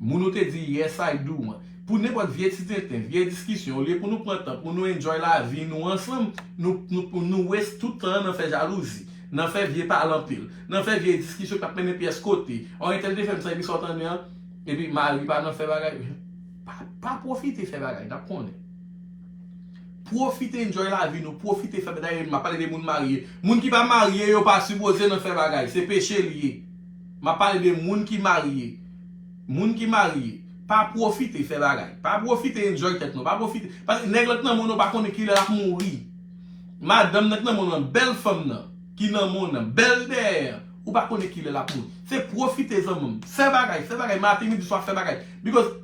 Moun ou te di yes I do an. Pou nenpòt vye ti tenten, vye diskisyon, olye pou nou pran tan pou nou enjoy lavi nou ansanm, nou, nou, nou waste tout tan an nan fè jalouzi, nan fè vye pale anpil, nan fè vye diskisyon k ap mennen pyès kote. Ò, entèl te fè m sa, epi sa w tande an, epi mari pa nan fè bagay. Pa, pa pwofite fè bagay, n ap konnen. Pwofite enjoy lavi nou, pwofite fè bagay, m ap pale de moun marye. Moun ki pa marye, yo pa sipoze nan fè bagay, se peche l ye. M ap pale de moun ki marye. Moun ki marye, pa pwofite fè bagay. Pa pwofite enjoy tèt nou, pa pwofite. Paske nèg la k nan men w nan pa konnen kilè l ap mouri. Madanm nan k nan men w nan, bèl fanm nan, ki nan men w nan, bèl dèyè an, ou pa konnen kilè l ap mouri. Se pwofite zanmi m. Fè bagay, fè bagay, maten, midi, swa, fè bagay. Because,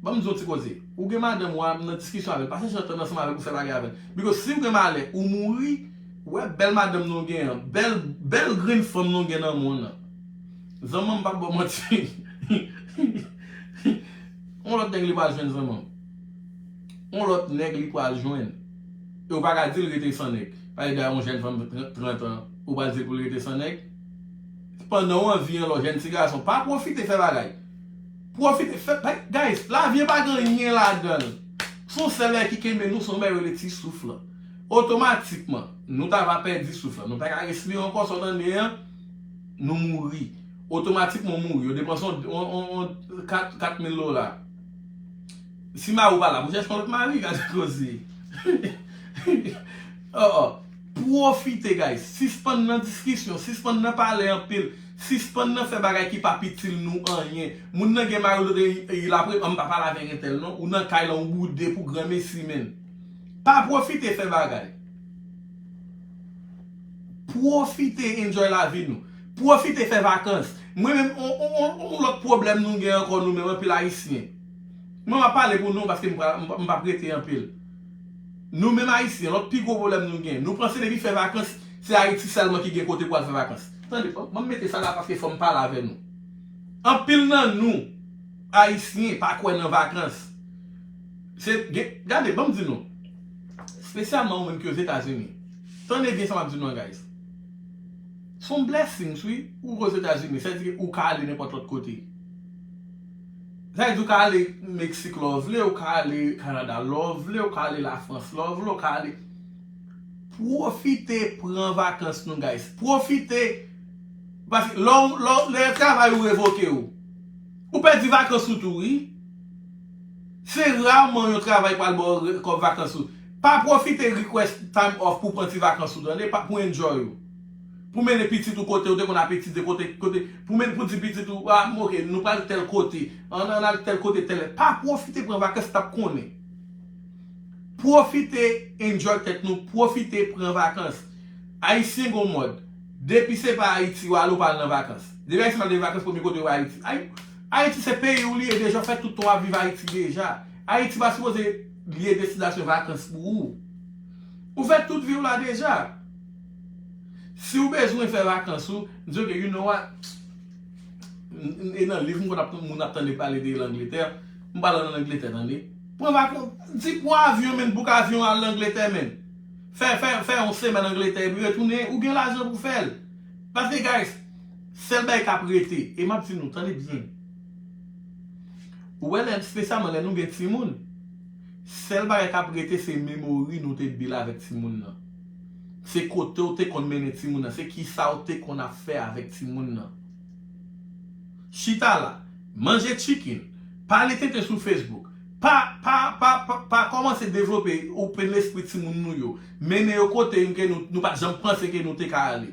ban m di w yon ti koze. Ou gen madanm ou ap nan diskisyon avè l, pa chèche antann ansanm avè l pou fè bagay avè l. Because si w gen malè, ou mouri, ou wè bèl madanm nou gen an, bèl, bèl grenn fanm nou gen nan men w nan. Zanmi m p ap ba w manti. Yon lòt nèg li pral jwenn zanmi m. Yon lòt nèg li pral jwenn. E ou pa ka di l rete san nèg. Pale de yon jèn fanm trant an, ou pral di l pou l rete san nèg. Pandan w anvi an lòt jèn ti gason, pa pwofite fè bagay. Pwofite fè, bay- guys, lavi an pa gen anyen ladan l. Se yon sèl bagay ki kenbe nou, se yon bagay yo rele ti souf lan. Otomatikman, nou ta va pèdi souf lan. Nou pa ka respire ankò, sa w tande an, nou mouri. Otomatikman, w mouri. Yo depanse yon, yon, yon, yon kat, kat mil dola. Si mari w pa la, pou chèche yon lòt mari, gade koze. Oh, oh. Pwofite, guys. Sispann nan diskisyon, sispann nan pale anpil, sispann nan fè bagay ki p ap itil nou anyen. Moun nan gen mari, lòt, il apre, an m pa pale avèk entèl non. Ou nan kay la, ou boude pou granmesi, menn. Pa pwofite fè bagay. Pwofite enjoy lavi nou. Pwofite fè vakans. Mwen menm, on, on, on, on lòt pwoblèm nou gen ankò nou menm, anpil Ayisyen. Mwen m ap pale pou nou paske m pa, m pa, m p ap rete anpil. Nou menm Ayisyen, lòt pi gwo pwoblèm nou gen, nou panse depi fè vakans, se Ayiti sèlman ki gen kote pou al fè vakans. Tande, ban m mete sa la paske fò m pale avè nou. Anpil nan nou, Ayisyen, pa kwè nan vakans. Se, gen- gade, ban m di nou. Espesyalman ou menm ki Ozetazini. Tande byen sa m ap di nou an, guys. Se yon blessings, wi, ou Ozetazini. Sa vle di ke ou ka ale nenpòt lòt kote. Sa vle di ou ka ale Meksik lè w vle, ou ka ale Kanada lè w vle, ou ka ale Lafrans lè w vle, ou ka ale. Pwofite pran vakans nou, guys. Pwofite. Paske lè w- lè w- lè travay ou revoke w, ou pèdi vakans ou tou, wi. Se raman yon travay pral ba w re- kòb vakans ou. Pa pwofite request time off pou pran ti vakans ou, tande, pa pou enjoy ou. Pou mennen pitit ou kote ou te konn ap etidye, kote, kote, pou mennen, pou di pitit ou, ah, ok, nou pral tèl kote, ann, ann al tèl kote, tèl lè. Pa pwofite pran vakans, t ap konnen. Pwofite enjoy tèt nou, pwofite pran vakans. Ayisyen gon mòd. Depi se pa Ayiti w ale, ou pa al nan vakans. Depi Ayisyen pa al nan vakans, premye kote w Ayiti. Ay- Ayiti se peyi w li ye deja, w fè tout tan w ap viv Ayiti deja. Ayiti pa sipoze lye destinasyon vakans pou ou. Ou fè tout vi w la deja. Si w bezwen fè vakans ou, di ok, you know what? M- m- E nan liv m konn ap moun ap tande pale de Langletè. M pral ann Angletè, tande. Pran vakans, di pran avyon, menn, bouk avyon al Angletè, menn. Fè, fè, fè yon semèn Angletè, epi retounen, ou gen lajan pou fè l. Paske, guys, sèl bagay k ap rete, e m ap di nou, tande byen. Ou wè lè, espesyalman lè nou gen timoun, sèl bagay k ap rete se memori nou te build avèk timoun nan. Se kote w te konn mennen timoun nan, se kisa w te konn ap fè avèk timoun nan. Chita la, manje chicken, pale tenten sou Facebook. Pa, pa, pa, pa, pa kòmanse devlope open lespri timoun nou yo. Mennen yo kote ke nou, nou pa t janm panse ke nou te ka ale.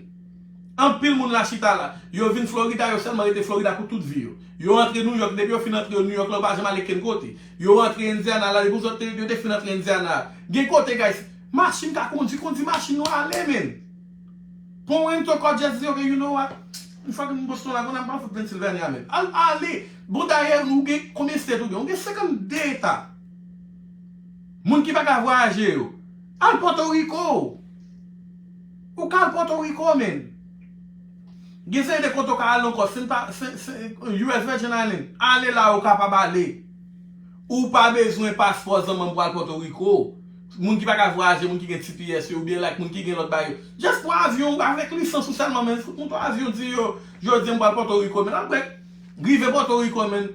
Anpil moun la chita la, yo vin Florida, yo sèlman rete Florida pou tout vi yo. Yo antre New York, depi yo fin antre New York la, yo pa janm ale kenn kote. Yo antre Indiana la, depi yo te, yo te fin antre Indiana. Gen kote, guys, machin ka kondi, kondi machin nou ale, menn. Pran yon rentonkò, just di, ok, you know what? Yon fwa ke m Boston la, konn ap fout Pennsylvania, menn. Al, ale. Bon, dayè, nou gen, konbyen state ou gen? Ou gen senkannde eta. Moun ki pa ka vwayaje yo. Al Pòtoriko. Ou ka al Pòtoriko, men. Gen seri de kote ou ka al ankò. Se n pa, se, se, U S Virgin Island. Ale la ou kapab ale. Ou pa bezwen paspò zanmanm pou al Pòtoriko. Moun ki pa ka vwayaje, moun ki gen T P S yo, oubyen like moun ki gen lòt bagay yo. Just pran avyon ou avèk lisans ou sèlman, men fout moto avyon di yo, jodi an m pral Pòtoriko, men apre, rive Pòtoriko, men.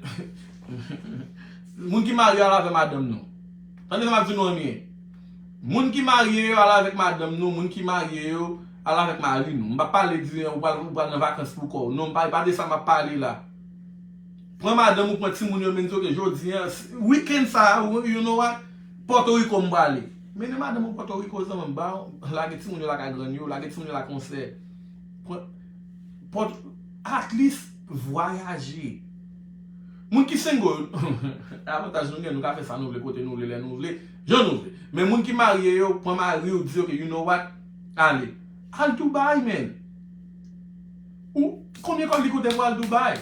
Moun ki marye al avè madanm nou. Tande sa m ap di nou an byen. Moun ki marye yo al avèk madanm nou, moun ki marye yo al avèk mari nou. M pa pale di ou pral, ou pral nan vakans pou kò w. Non, m pa, pa de sa m ap pale la. Pran madanm ou, pran timoun yo, men di, "Ok, jodi an, s- weekend sa a, you know what? Pòtoriko m prale." Mennen madanm ou Pòtoriko, zanmi m, ba, lage timoun yo lakay grann yo, lage timoun yo lakay konsè. Pran, pòt, at least, vwayaje. Moun ki single, avantaj nou gen, nou ka fè sa nou vle, kote nou vle, lè nou vle, jan nou vle. Men moun ki marye yo, pran mari w, di, "Ok, you know what? Ale." Al Dubai, man. Ou, konbyen kòb li koute pou al Dubai?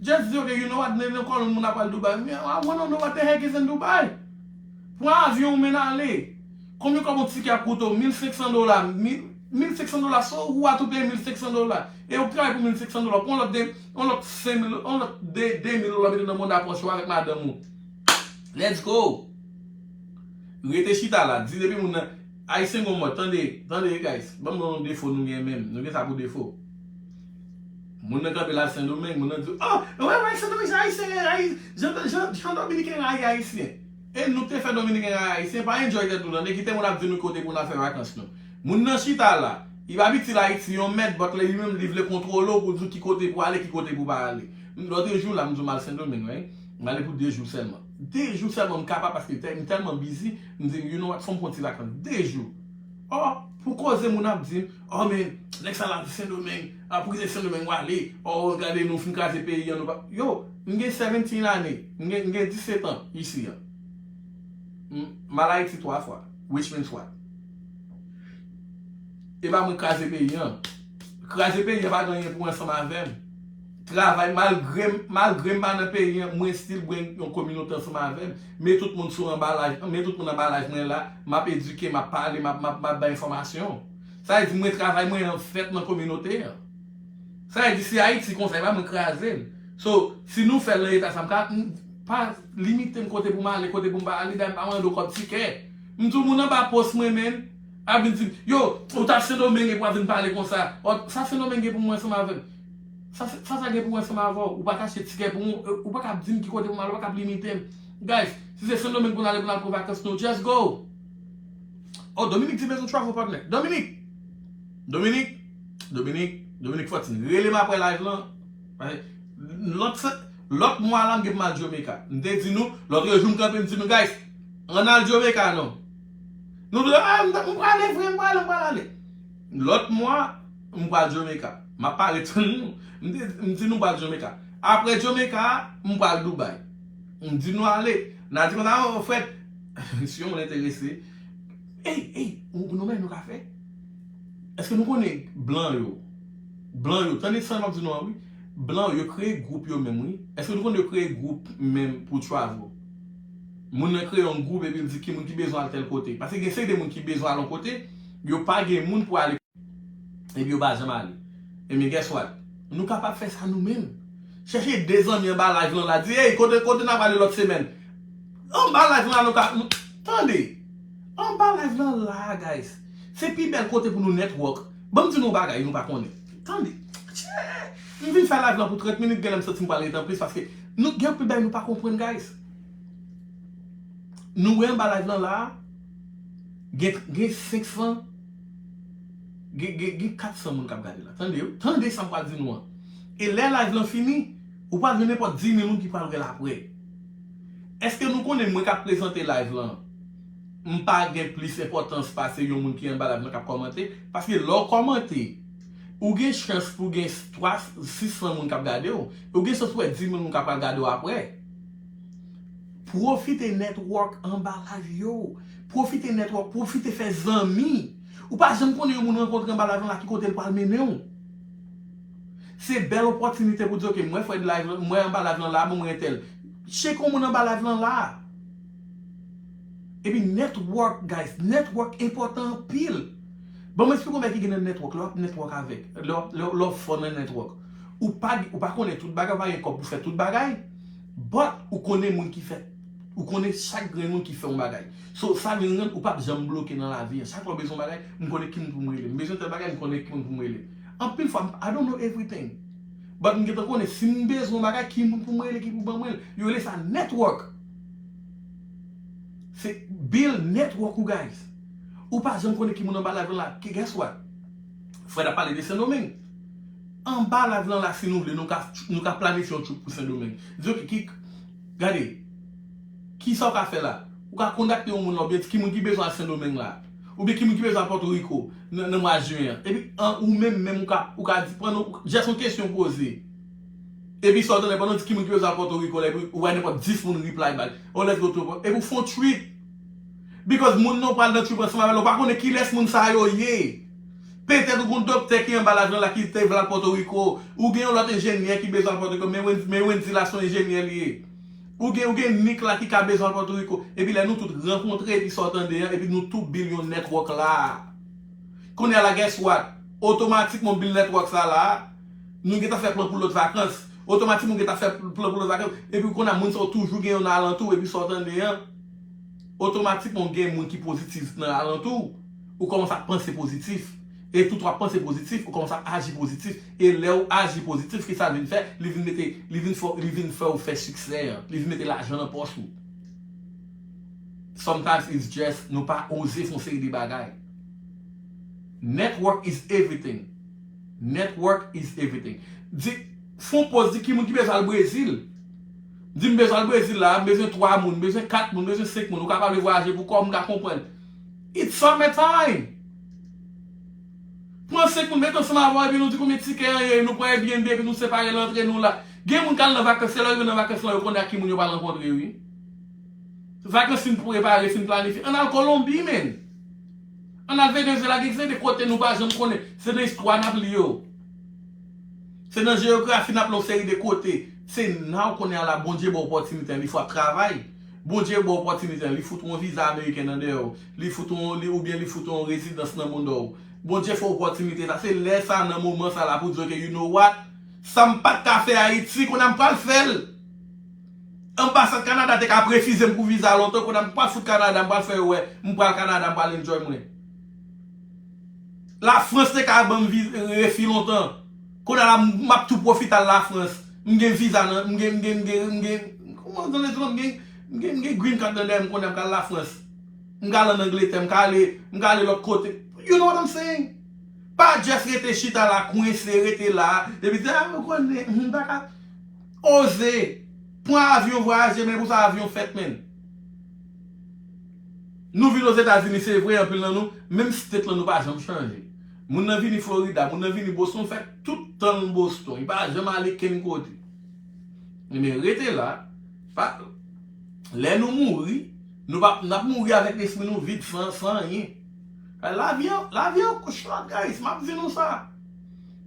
Just di, "Ok, you know what? Nan kòlon moun ap al Dubai." "Me, I wanna know what the heck is in Dubai." Pran avyon, men ale. Konbyen kòb yon tikè ap koute w? Mil senk san dola. Mil, mil senk san dola. So what, ou peye mil senk san dola. E ou travay pou mil senk san dola. Pran lòt de, yon lòt senk mil, yon lòt de, de mil dola, mete nan monda pòch ou avèk madanm ou. Let's go. Rete chita la. Di depi moun nan, Ayisyen gon mòd. Tande, tande, guys. Ban m ba nou defo nou gen menm. Nou gen sa pou defo. Moun nan kanpe la Sendomeng, moun nan di, "Oh, wè, wè, Sendomeng, se Ayisyen, Ayi-, jan, jan, jan Dominiken rayi Ayisyen." E nou te fè Dominiken rayi Ayisyen, pa enjoy tèt nou, tande, kite moun ap di nou kote pou n al fè vakans nou. Moun nan chita la, li pa pitit Ayiti, yon mèt, but li menm, li vle kontwole w pou di w ki kote pou ale, ki kote pou pa ale. Lòt jou la, m di w m al Sendomeng, right? M ale pou de jou sèlman. De jou sèlman, m kapab, paske tè-, m tèlman busy, m di, "You know what, fò m pran ti vakans." De jou. Oh, pou koze moun ap di m, "Oh, men, nèg sa la di Sendomeng, a, pou kite Sendomeng w ale, oh, gade nou fin kraze peyi an, nou pa." Yo, m gen seventeen ane, m gen, m gen disèt an isi an. M, m al Ayiti twa fwa, which means what? E pa mwen kraze peyi an. Kraze peyi an pa gen anyen pou ansanm avè m. Travay, malgre m, malgre m pa nan peyi an, mwen still bring yon kominote ansanm avè m. Men tout moun sou anba live, men tout moun anba live mwen la, m ap edike, m ap pale, m ap, m ap, m ap bay enfòmasyon. Sa vle di mwen travay mwen an fèt nan kominote an. Sa vle di si Ayiti konsa, e pa mwen kraze l. So, si nou fè l nan eta sa, m ka, m, pa limite m kote pou m ale, kote pou m pa ale, dayè m pa mande w kòb tikè. M di w moun anba pòs mwen menm, ap vin di m, "Yo, ou t ap Sendomeng epi w ap vin pale konsa." Ò, sa Sendomeng gen pou mwen ansanm avè m? Sa, sa, sa gen pou wè ansanm avè w? Ou pa ka achte tikè pou mwen, ou pa ka di m ki kote pou m ale, ou pa ka limite m. Guys, si se Sendomeng pou n ale pou n al pran vakans nou, just go. Oh, Dominique di bezwen travel partner. Dominique! Dominique! Dominique! Dominique Fortune. Rele m apre live lan. Lòt se, lòt mwa la, m gen pou m al Jamaica. M te di nou, lòt jou m kanpe, m di nou, guys, ann al Jamaica non. Nou di, ah, m, m prale vre, m prale, m prale. Lòt mwa, m pral Jamaica. M ap pale tann nou. M di, m di nou pral Jamaica. Apre Jamaica, m pral Dubai. M di nou ale. N a di konsa, oh, Fred, si yon moun enterese, ey, ey, ou, nou menm nou ka fè. Èske nou konnen blan yo? Blan yo, tande sa m ap di nou an, wi. Blan yo, yo kreye gwoup yo menm, wi. Èske nou konnen yo kreye gwoup menm pou travel? Moun nan kreye yon gwoup epi l di ki moun ki bezwen al tèl kote. Paske gen seri de moun ki bezwen al yon kote, yo pa gen moun pou ale. Epi yo pa janm ale. Ebyen, guess what? Nou kapab fè sa nou menm. Chèche de zanmi anba live lan la, di, "Hey, kote, kote n ap ale lòt semèn?" Anba live lan la, nou ka, nou, tande. Anba live lan la, guys. Se pi bèl kote pou nou network. Ban m di nou yon bagay nou pa konnen. Tande. Tchè! M vin fè live lan pou trant minit, genlè m santi m pral rete anplis, paske nou gen anpil bagay nou pa konprann, guys. Nou wè anba live lan la, gen, gen senk san, gen, gen, gen kat san moun k ap gade la. Tande, tande sa m pral di nou an. E lè live lan fini, ou pral gen nenpòt dis mil moun ki pral wè l apre. Èske nou konnen mwen k ap prezante live lan, m pa gen plis enpòtans pase yon moun ki anba live lan k ap kòmante? Paske lè w kòmante, ou gen chans pou gen twa, sis san moun k ap gade w, e ou gen chans pou wè dis mil moun k ap pral gade w apre. Pwofite network anba live yo. Pwofite network, pwofite fè zanmi. Ou pa janm konnen yon moun rankontre anba live lan la ki kote l pral mennen w. Se bèl opòtinite pou di, "Ok, mwen fè live lan, mwen anba live lan la, bon, mwen entèl." Tcheke yon moun anba live lan la. Epi network, guys, network enpòtan anpil. Ban mwen eksplike yon bagay ki gen nan network, lè w ap network avèk, lè w ap, lè w, lè w fò nan network. Ou pa, ou pa konnen tout bagay, ou pa gen kòb pou fè tout bagay, but ou konnen moun ki fè, ou konnen chak grenn moun ki fè yon bagay. So, sa vin rann ou p ap janm bloke nan lavi an. Chak fwa w bezwen yon bagay, m konnen ki moun pou m rele. M bezwen tèl bagay, m konnen ki moun pou m rele. Anpil fwa, I don't know everything. But m gentan konnen si m bezwen yon bagay, ki moun pou m rele, ki pou ban mwen l. Yo rele sa network. Se build network ou, guys. Ou pa janm konnen ki moun anba live lan la. Ki, guess what? Fred ap pale de Sendomeng. Anba live lan la, si nou vle, nou ka, nou ka planifye yon trip pou Sendomeng. Di, ok, ki, gade, ki sa w ka fè la? Ou ka kontakte yon moun la, oubyen di ki moun ki bezwen al Sendomeng la. Oubyen ki moun ki bezwen al Pòtoriko nan, nan mwa jen an. Epi, an, ou menm, menm, ou ka, ou ka di, pandan, just yon kesyon poze. Epi sa w tande, pandan w di ki moun ki bezwen al Pòtoriko la, epi ou wè nenpòt dis moun reply back. Oh, let's go to, epi w fè yon trip. Because moun nan w pral nan trip ansanm avè l, ou pa konnen kilès moun sa yo ye. Petèt ou gon doktè ki anba live lan la ki te vle al Pòtoriko. Ou gen yon lòt enjenyè ki bezwen al Pòtoriko. Men Wendy, men Wendy la se yon enjenyè li ye. Ou gen, ou gen Nick la ki ka bezwen al Pòtoriko. Epi lè nou tout rankontre, epi sa w tande an, epi nou tout build yon network la. Kounye a la, guess what? Otomatikman w build network sa la, nou gentan fè plan pou lòt vakans. Otomatikman w gentan fè plan pou lòt vakans. Epi kounye a moun sa yo toujou gen yo nan alantou, epi sa w tande an, otomatikman w gen moun ki pozitif nan alantou w. Ou kòmanse ap panse pozitif. E tout w ap panse pozitif, ou kòmanse ap aji pozitif. E lè w aji pozitif, ki sa l vin fè? Li vin mete, li vin fè, li vin fè w fè siksè an. Li vin mete lajan nan pòch ou. Sometimes it's just nou pa oze fè yon seri de bagay. Network is everything. Network is everything. Di, fè yon pòz, di ki moun ki bezwen al Brezil. Di m bezwen al Brezil la, m bezwen twa moun, m bezwen kat moun, m bezwen senk moun. Ou ka pa vle vwayaje pou kò w, m ka konprann. It's summer time. Pran senk moun, met ansanm avè w, epi nou di konbyen tikè an ye, nou pran Airbnb, epi nou separe l antre nou la. Gen moun k al nan vakans, se lè yo rive nan vakans lan, yo konnen ak ki moun yo pral rankontre, wi. Vakans fin prepare, fin planifye. Ann al Kolonbi, menn. Ann al Venezuela, gen de kote nou pa janm konnen. Se nan istwa n ap li yo. Se nan jeyografi n ap li yon seri de kote. Se now kounye a la, Bondye ba w opòtinite an, li fè w ap travay. Bondye ba w opòtinite an, li fout ou yon viza ameriken nan dèyè w. Li fout ou yon, li, oubyen li fout ou yon rezidans nan mounda w. Bondye fè w opòtinite sa. Se lè sa, nan moman sa la, pou w di, ok, you know what? Sa m pa t ka fè Ayiti, kounye a m pral fè l. Anbasad Kanada te ka ap refize m pou viza lontan, kounye a m pral fout Kanada, m pral fè yo wè, m pral Kanada, m pral enjoy mwen. Lafrans te ka ban m vi-, refi lontan. Kounye a la, m, m ap tou pwofite al Lafrans. M gen viza nan, m gen, m gen, m gen, m gen, kòman, m gen, m gen, m gen green card nan dèyè m, kounye a m ka al Lafrans. M ka al ann Angletè, m ka ale, m ka ale lòt kote. You know what I'm saying? Pa just rete chita la, kwense, rete la. Epi di, a, ou konnen, m pa ka. Oze. Pran avyon, vwayaje, men pou sa avyon fèt, menn. Nou vin Ozetazini, se vre, anpil nan nou, menm state lan nou pa janm chanje. Moun nan vini Florida, moun nan vini Boston, fè tout tan l Boston. Li pa janm ale kenn kote. Men rete la, pa, lè nou mouri, nou pa, n ap mouri avèk lespri nou vid, san, san anyen. Lavi an, lavi an short, guys, m ap di nou sa.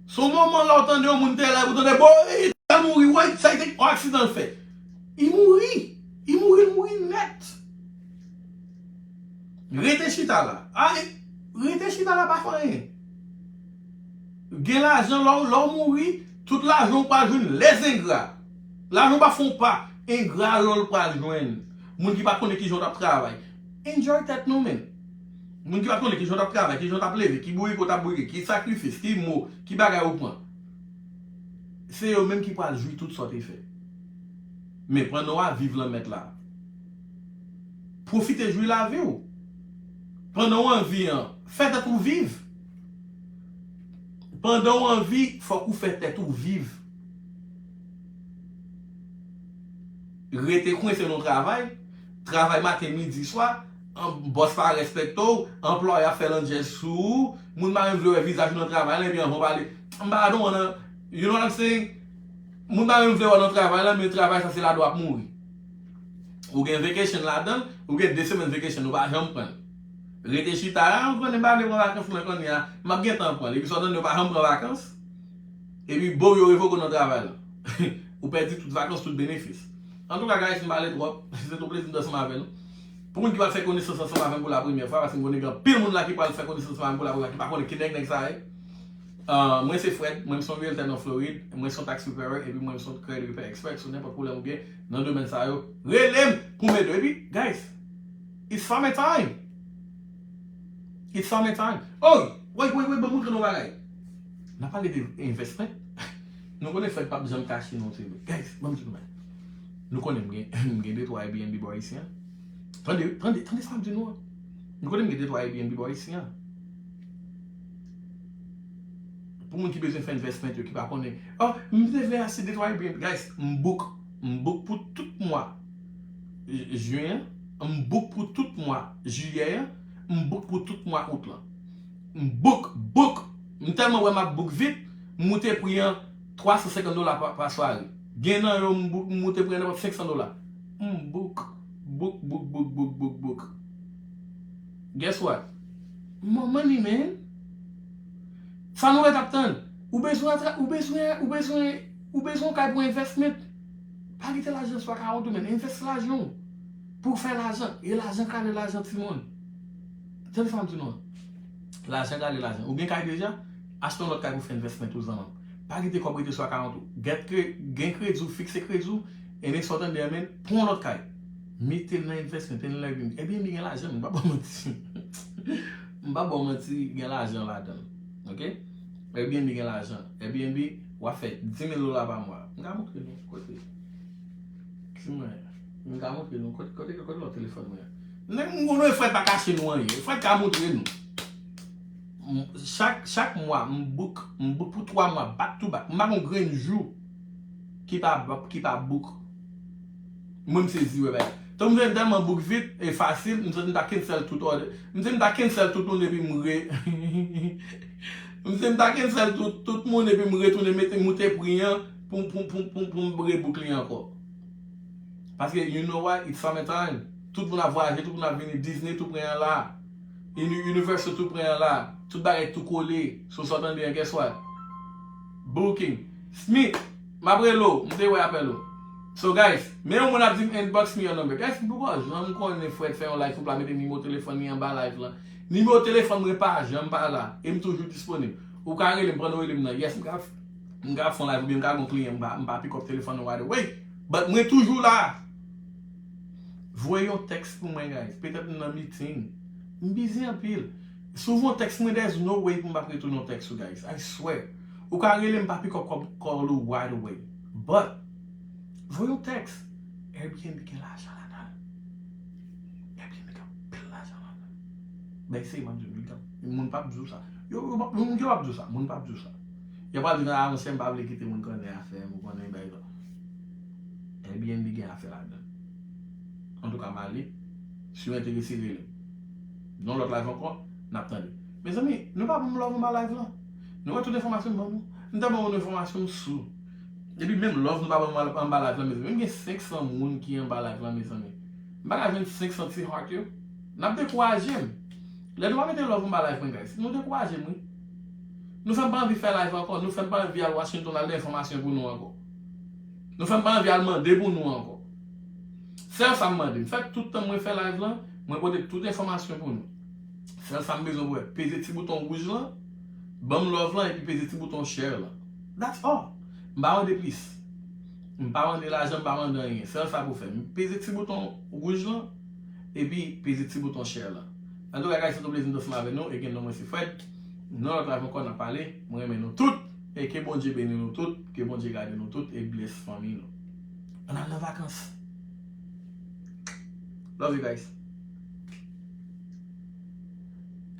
Se yon moman la w tande yon moun te la, ou tande, boy, ta mouri, why sa te yon aksidan l fè? Li mouri. Li mouri, li mouri nèt. Rete chita la. A, e, rete chita la pa fè anyen. Gen lajan, lè w, lè w mouri, tout lajan w pral jwenn lèzengra. Lajan w pa fè w pa, engra lè w pral jwenn. Moun ki pa konnen kijan w t ap travay. Enjoy tèt nou, menn. Moun ki pa konnen kijan w t ap travay, kijan w t ap leve, ki bourike w t ap bourike, ki sakrifis, ki mo, ki bagay ou pran. Se yo menm ki pral jwi tout sa w te fè. Men pandan w ap viv lan mèt la, pwofite jwi lavi w. Pandan w an vi an, fè tèt ou viv. Pandan w an vi, fòk ou fè tèt ou viv. Rete kwense nan yon travay, travay maten, midi, swa, an, bòs pa respekte w, anplwaye ap fè landjèz sou ou, moun pa menm vle wè vizaj ou nan travay la, epi anvan w pale, m pa, I don't wanna, you know what I'm saying? Moun pa menm vle wè w nan travay la, men travay sa se ladan w ap mouri. Ou gen vacation ladan l, ou gen de semèn vacation, ou pa janm pran l. Rete chita la, ou konnen m pa vle pran vakans lan kounye a, m ap gentan pran l. Epi sa w tande, ou pa janm pran vakans. Epi bow, yo revoke w nan travay la. Ou pèdi tout vakans, tout benefis. Antouka, guys, m pale twòp. Se te yon plezi m t ansanm avè nou. Pou moun ki pral fè konesans ansanm avè m pou la premyè fwa, paske m konnen gen anpil moun la ki pral fè konesans ansanm avè m pou la premyè fwa, ki pa konnen ki nèg nèg sa ye. Ah, mwen se Fred, mwen se yon realtor nan Florid, mwen se yon tax preparer, epi mwen se yon credit repair expert. So nenpòt pwoblèm ou gen nan domèn sa yo, rele m pou m ede w. Epi, guys, it's farmer time. It's farmer time. Oh, wait, wait, wait, ban m montre nou bagay. N ap pale de investment. Nou konnen Fred p ap janm kache nou, se vre. Guys, ban m di nou bagay. Nou konnen m gen, m gen de twa Airbnb bò isi an. Tande, tande, tande sa m di nou an. Nou konnen m gen de twa Airbnb bò isi an. Pou moun ki bezwen fè investment yo, ki pa konnen, oh, m te vle achte de twa Airbnb. Guys, m book, m book pou tout mwa j- jen an, m book pou tout mwa jiyè an, m book pou tout mwa out lan. M book, book. M tèlman wè m ap book vit, m moute pri an twa san senkant dola pa, pa sware. Gen nan yo, m book, m moute pri an nenpòt senk san dola. M book, book, book, book, book, book, book. Guess what? More money, man. Sa nou ret ap tann? Ou bezwen atra- ou bezwen, ou bezwen, ou bezwen yon kay pou investment. Pa kite lajan swa ka kont ou, men invest lajan w pou w fè lajan. E lajan kale lajan, timoun. Tande sa m di nou an. Lajan kale lajan. Ou gen kay deja? Achte yon lòt kay pou fè investment ou, zanmi m. Pa kite kòb rete swa ka kont ou. Get kre- gen kredi w, fikse kredi w, e men sa w tande an, men pran yon lòt kay. Mete l nan investment, mete l nan Airbnb. Airbnb gen lajan, m pa ba w manti. M pa ba w manti, gen lajan ladan l. Ok? Airbnb gen lajan. Airbnb, w ap fè dis mil dola pa mwa. M ka montre nou kote. Ki mwen? M ka montre nou kote, kote, kote lòt telefòn mwen an. Nèg, m konnen Fred pa kache nou anyen. Fred ka montre nou. M- Chak, chak mwa, m book, m book pou twa mwa, back to back. M pa gon grenn jou ki pa, ki pa book. Mwen, m sezi wè bagay. Tankou m tèlman book vit e fasil, m santi m ta cancel tout order. M santi m ta cancel tout moun epi m re- M santi m ta cancel tout, tout moun epi m retounen mete, moute pri an pou, pou, pou, pou, pou m rebook li ankò. Paske, you know what? It's summer time. Tout moun ap vwayaje, tout moun ap vini. Disney tou pre an la. Uni- Universal tou pre an la. Tout bagay tou kole. So sa w tande an, guess what? Booking. Smith, m ap rele w. M te wè apèl ou. So, guys, men yon moun ap di m inbox me your number. Guys, m poko janm konnen Fred fè yon live pou l pa mete nimewo telefòn li anba live lan. Nimewo telefòn mwen pa janm pa la. E m toujou disponib. Ou ka rele m pandan w rele m nan. Yes, m ka, m ka fè yon live oubyen m ka gen yon kliyan, m pa, m pa pick up telefòn nan right away. But mwen toujou la. Voye yon tèks pou mwen, guys. Petèt m nan meeting. M busy anpil. Si w voye yon tèks mwen, there's no way pou m pa retounen yon tèks ou, guys. I swear. Ou ka rele m, pa pick up call, call ou right away. But, voye yon tèks. Airbnb gen lajan ladan l. Airbnb gen anpil lajan ladan l. Bay seri m ap di w, moun p ap di w sa. Yo, yo, yo, moun yo p ap di w sa. Moun p ap di w sa. Yo pral di, "Ah, monchè, m pa vle kite moun konnen afè m, ou konnen bagay sa." Airbnb gen afè ladan l. Antouka, m ale. Si w enterese, rele m. Yon lòt live ankò, n ap tande. Mezanmi, nou pa ban m love anba live lan. Nou wè tout enfòmasyon m ban nou. M te ban nou enfòmasyon m sou. Epi menm love nou pa ban m anba live lan, mezanmi. M gen senk san moun ki anba live lan, mezanmi. M pa ka jwenn senk san ti heart yo. N ap dekouraje m. Lè nou pa mete love anba live mwen, guys, nou dekouraje m, wi. Nou fè m pa anvi fè live ankò. Nou fè m pa anvi al Washington al de enfòmasyon pou nou ankò. Nou fè m pa anvi al mande pou nou ankò. Sèl sa m mande, m fè tout tan mwen fè live lan, mwen pote tout enfòmasyon pou nou. Sèl sa m bezwen pou wè, peze ti bouton wouj lan, ban m love lan, epi peze ti bouton share lan. That's all. M pa mande plis. M pa mande lajan, m pa mande anyen. Sèl sa pou fè. M peze ti bouton wouj lan, epi peze ti bouton share lan. Antouka, guys, se yon plezi m t ansanm avè nou, e gen non mwen se Fred. Nan lòt live ankò, n ap pale. Mwen renmen nou tout. E ke Bondye beni nou tout, ke Bondye gade nou tout, e bless fanmi nou. Ann al nan vakans. Love you guys.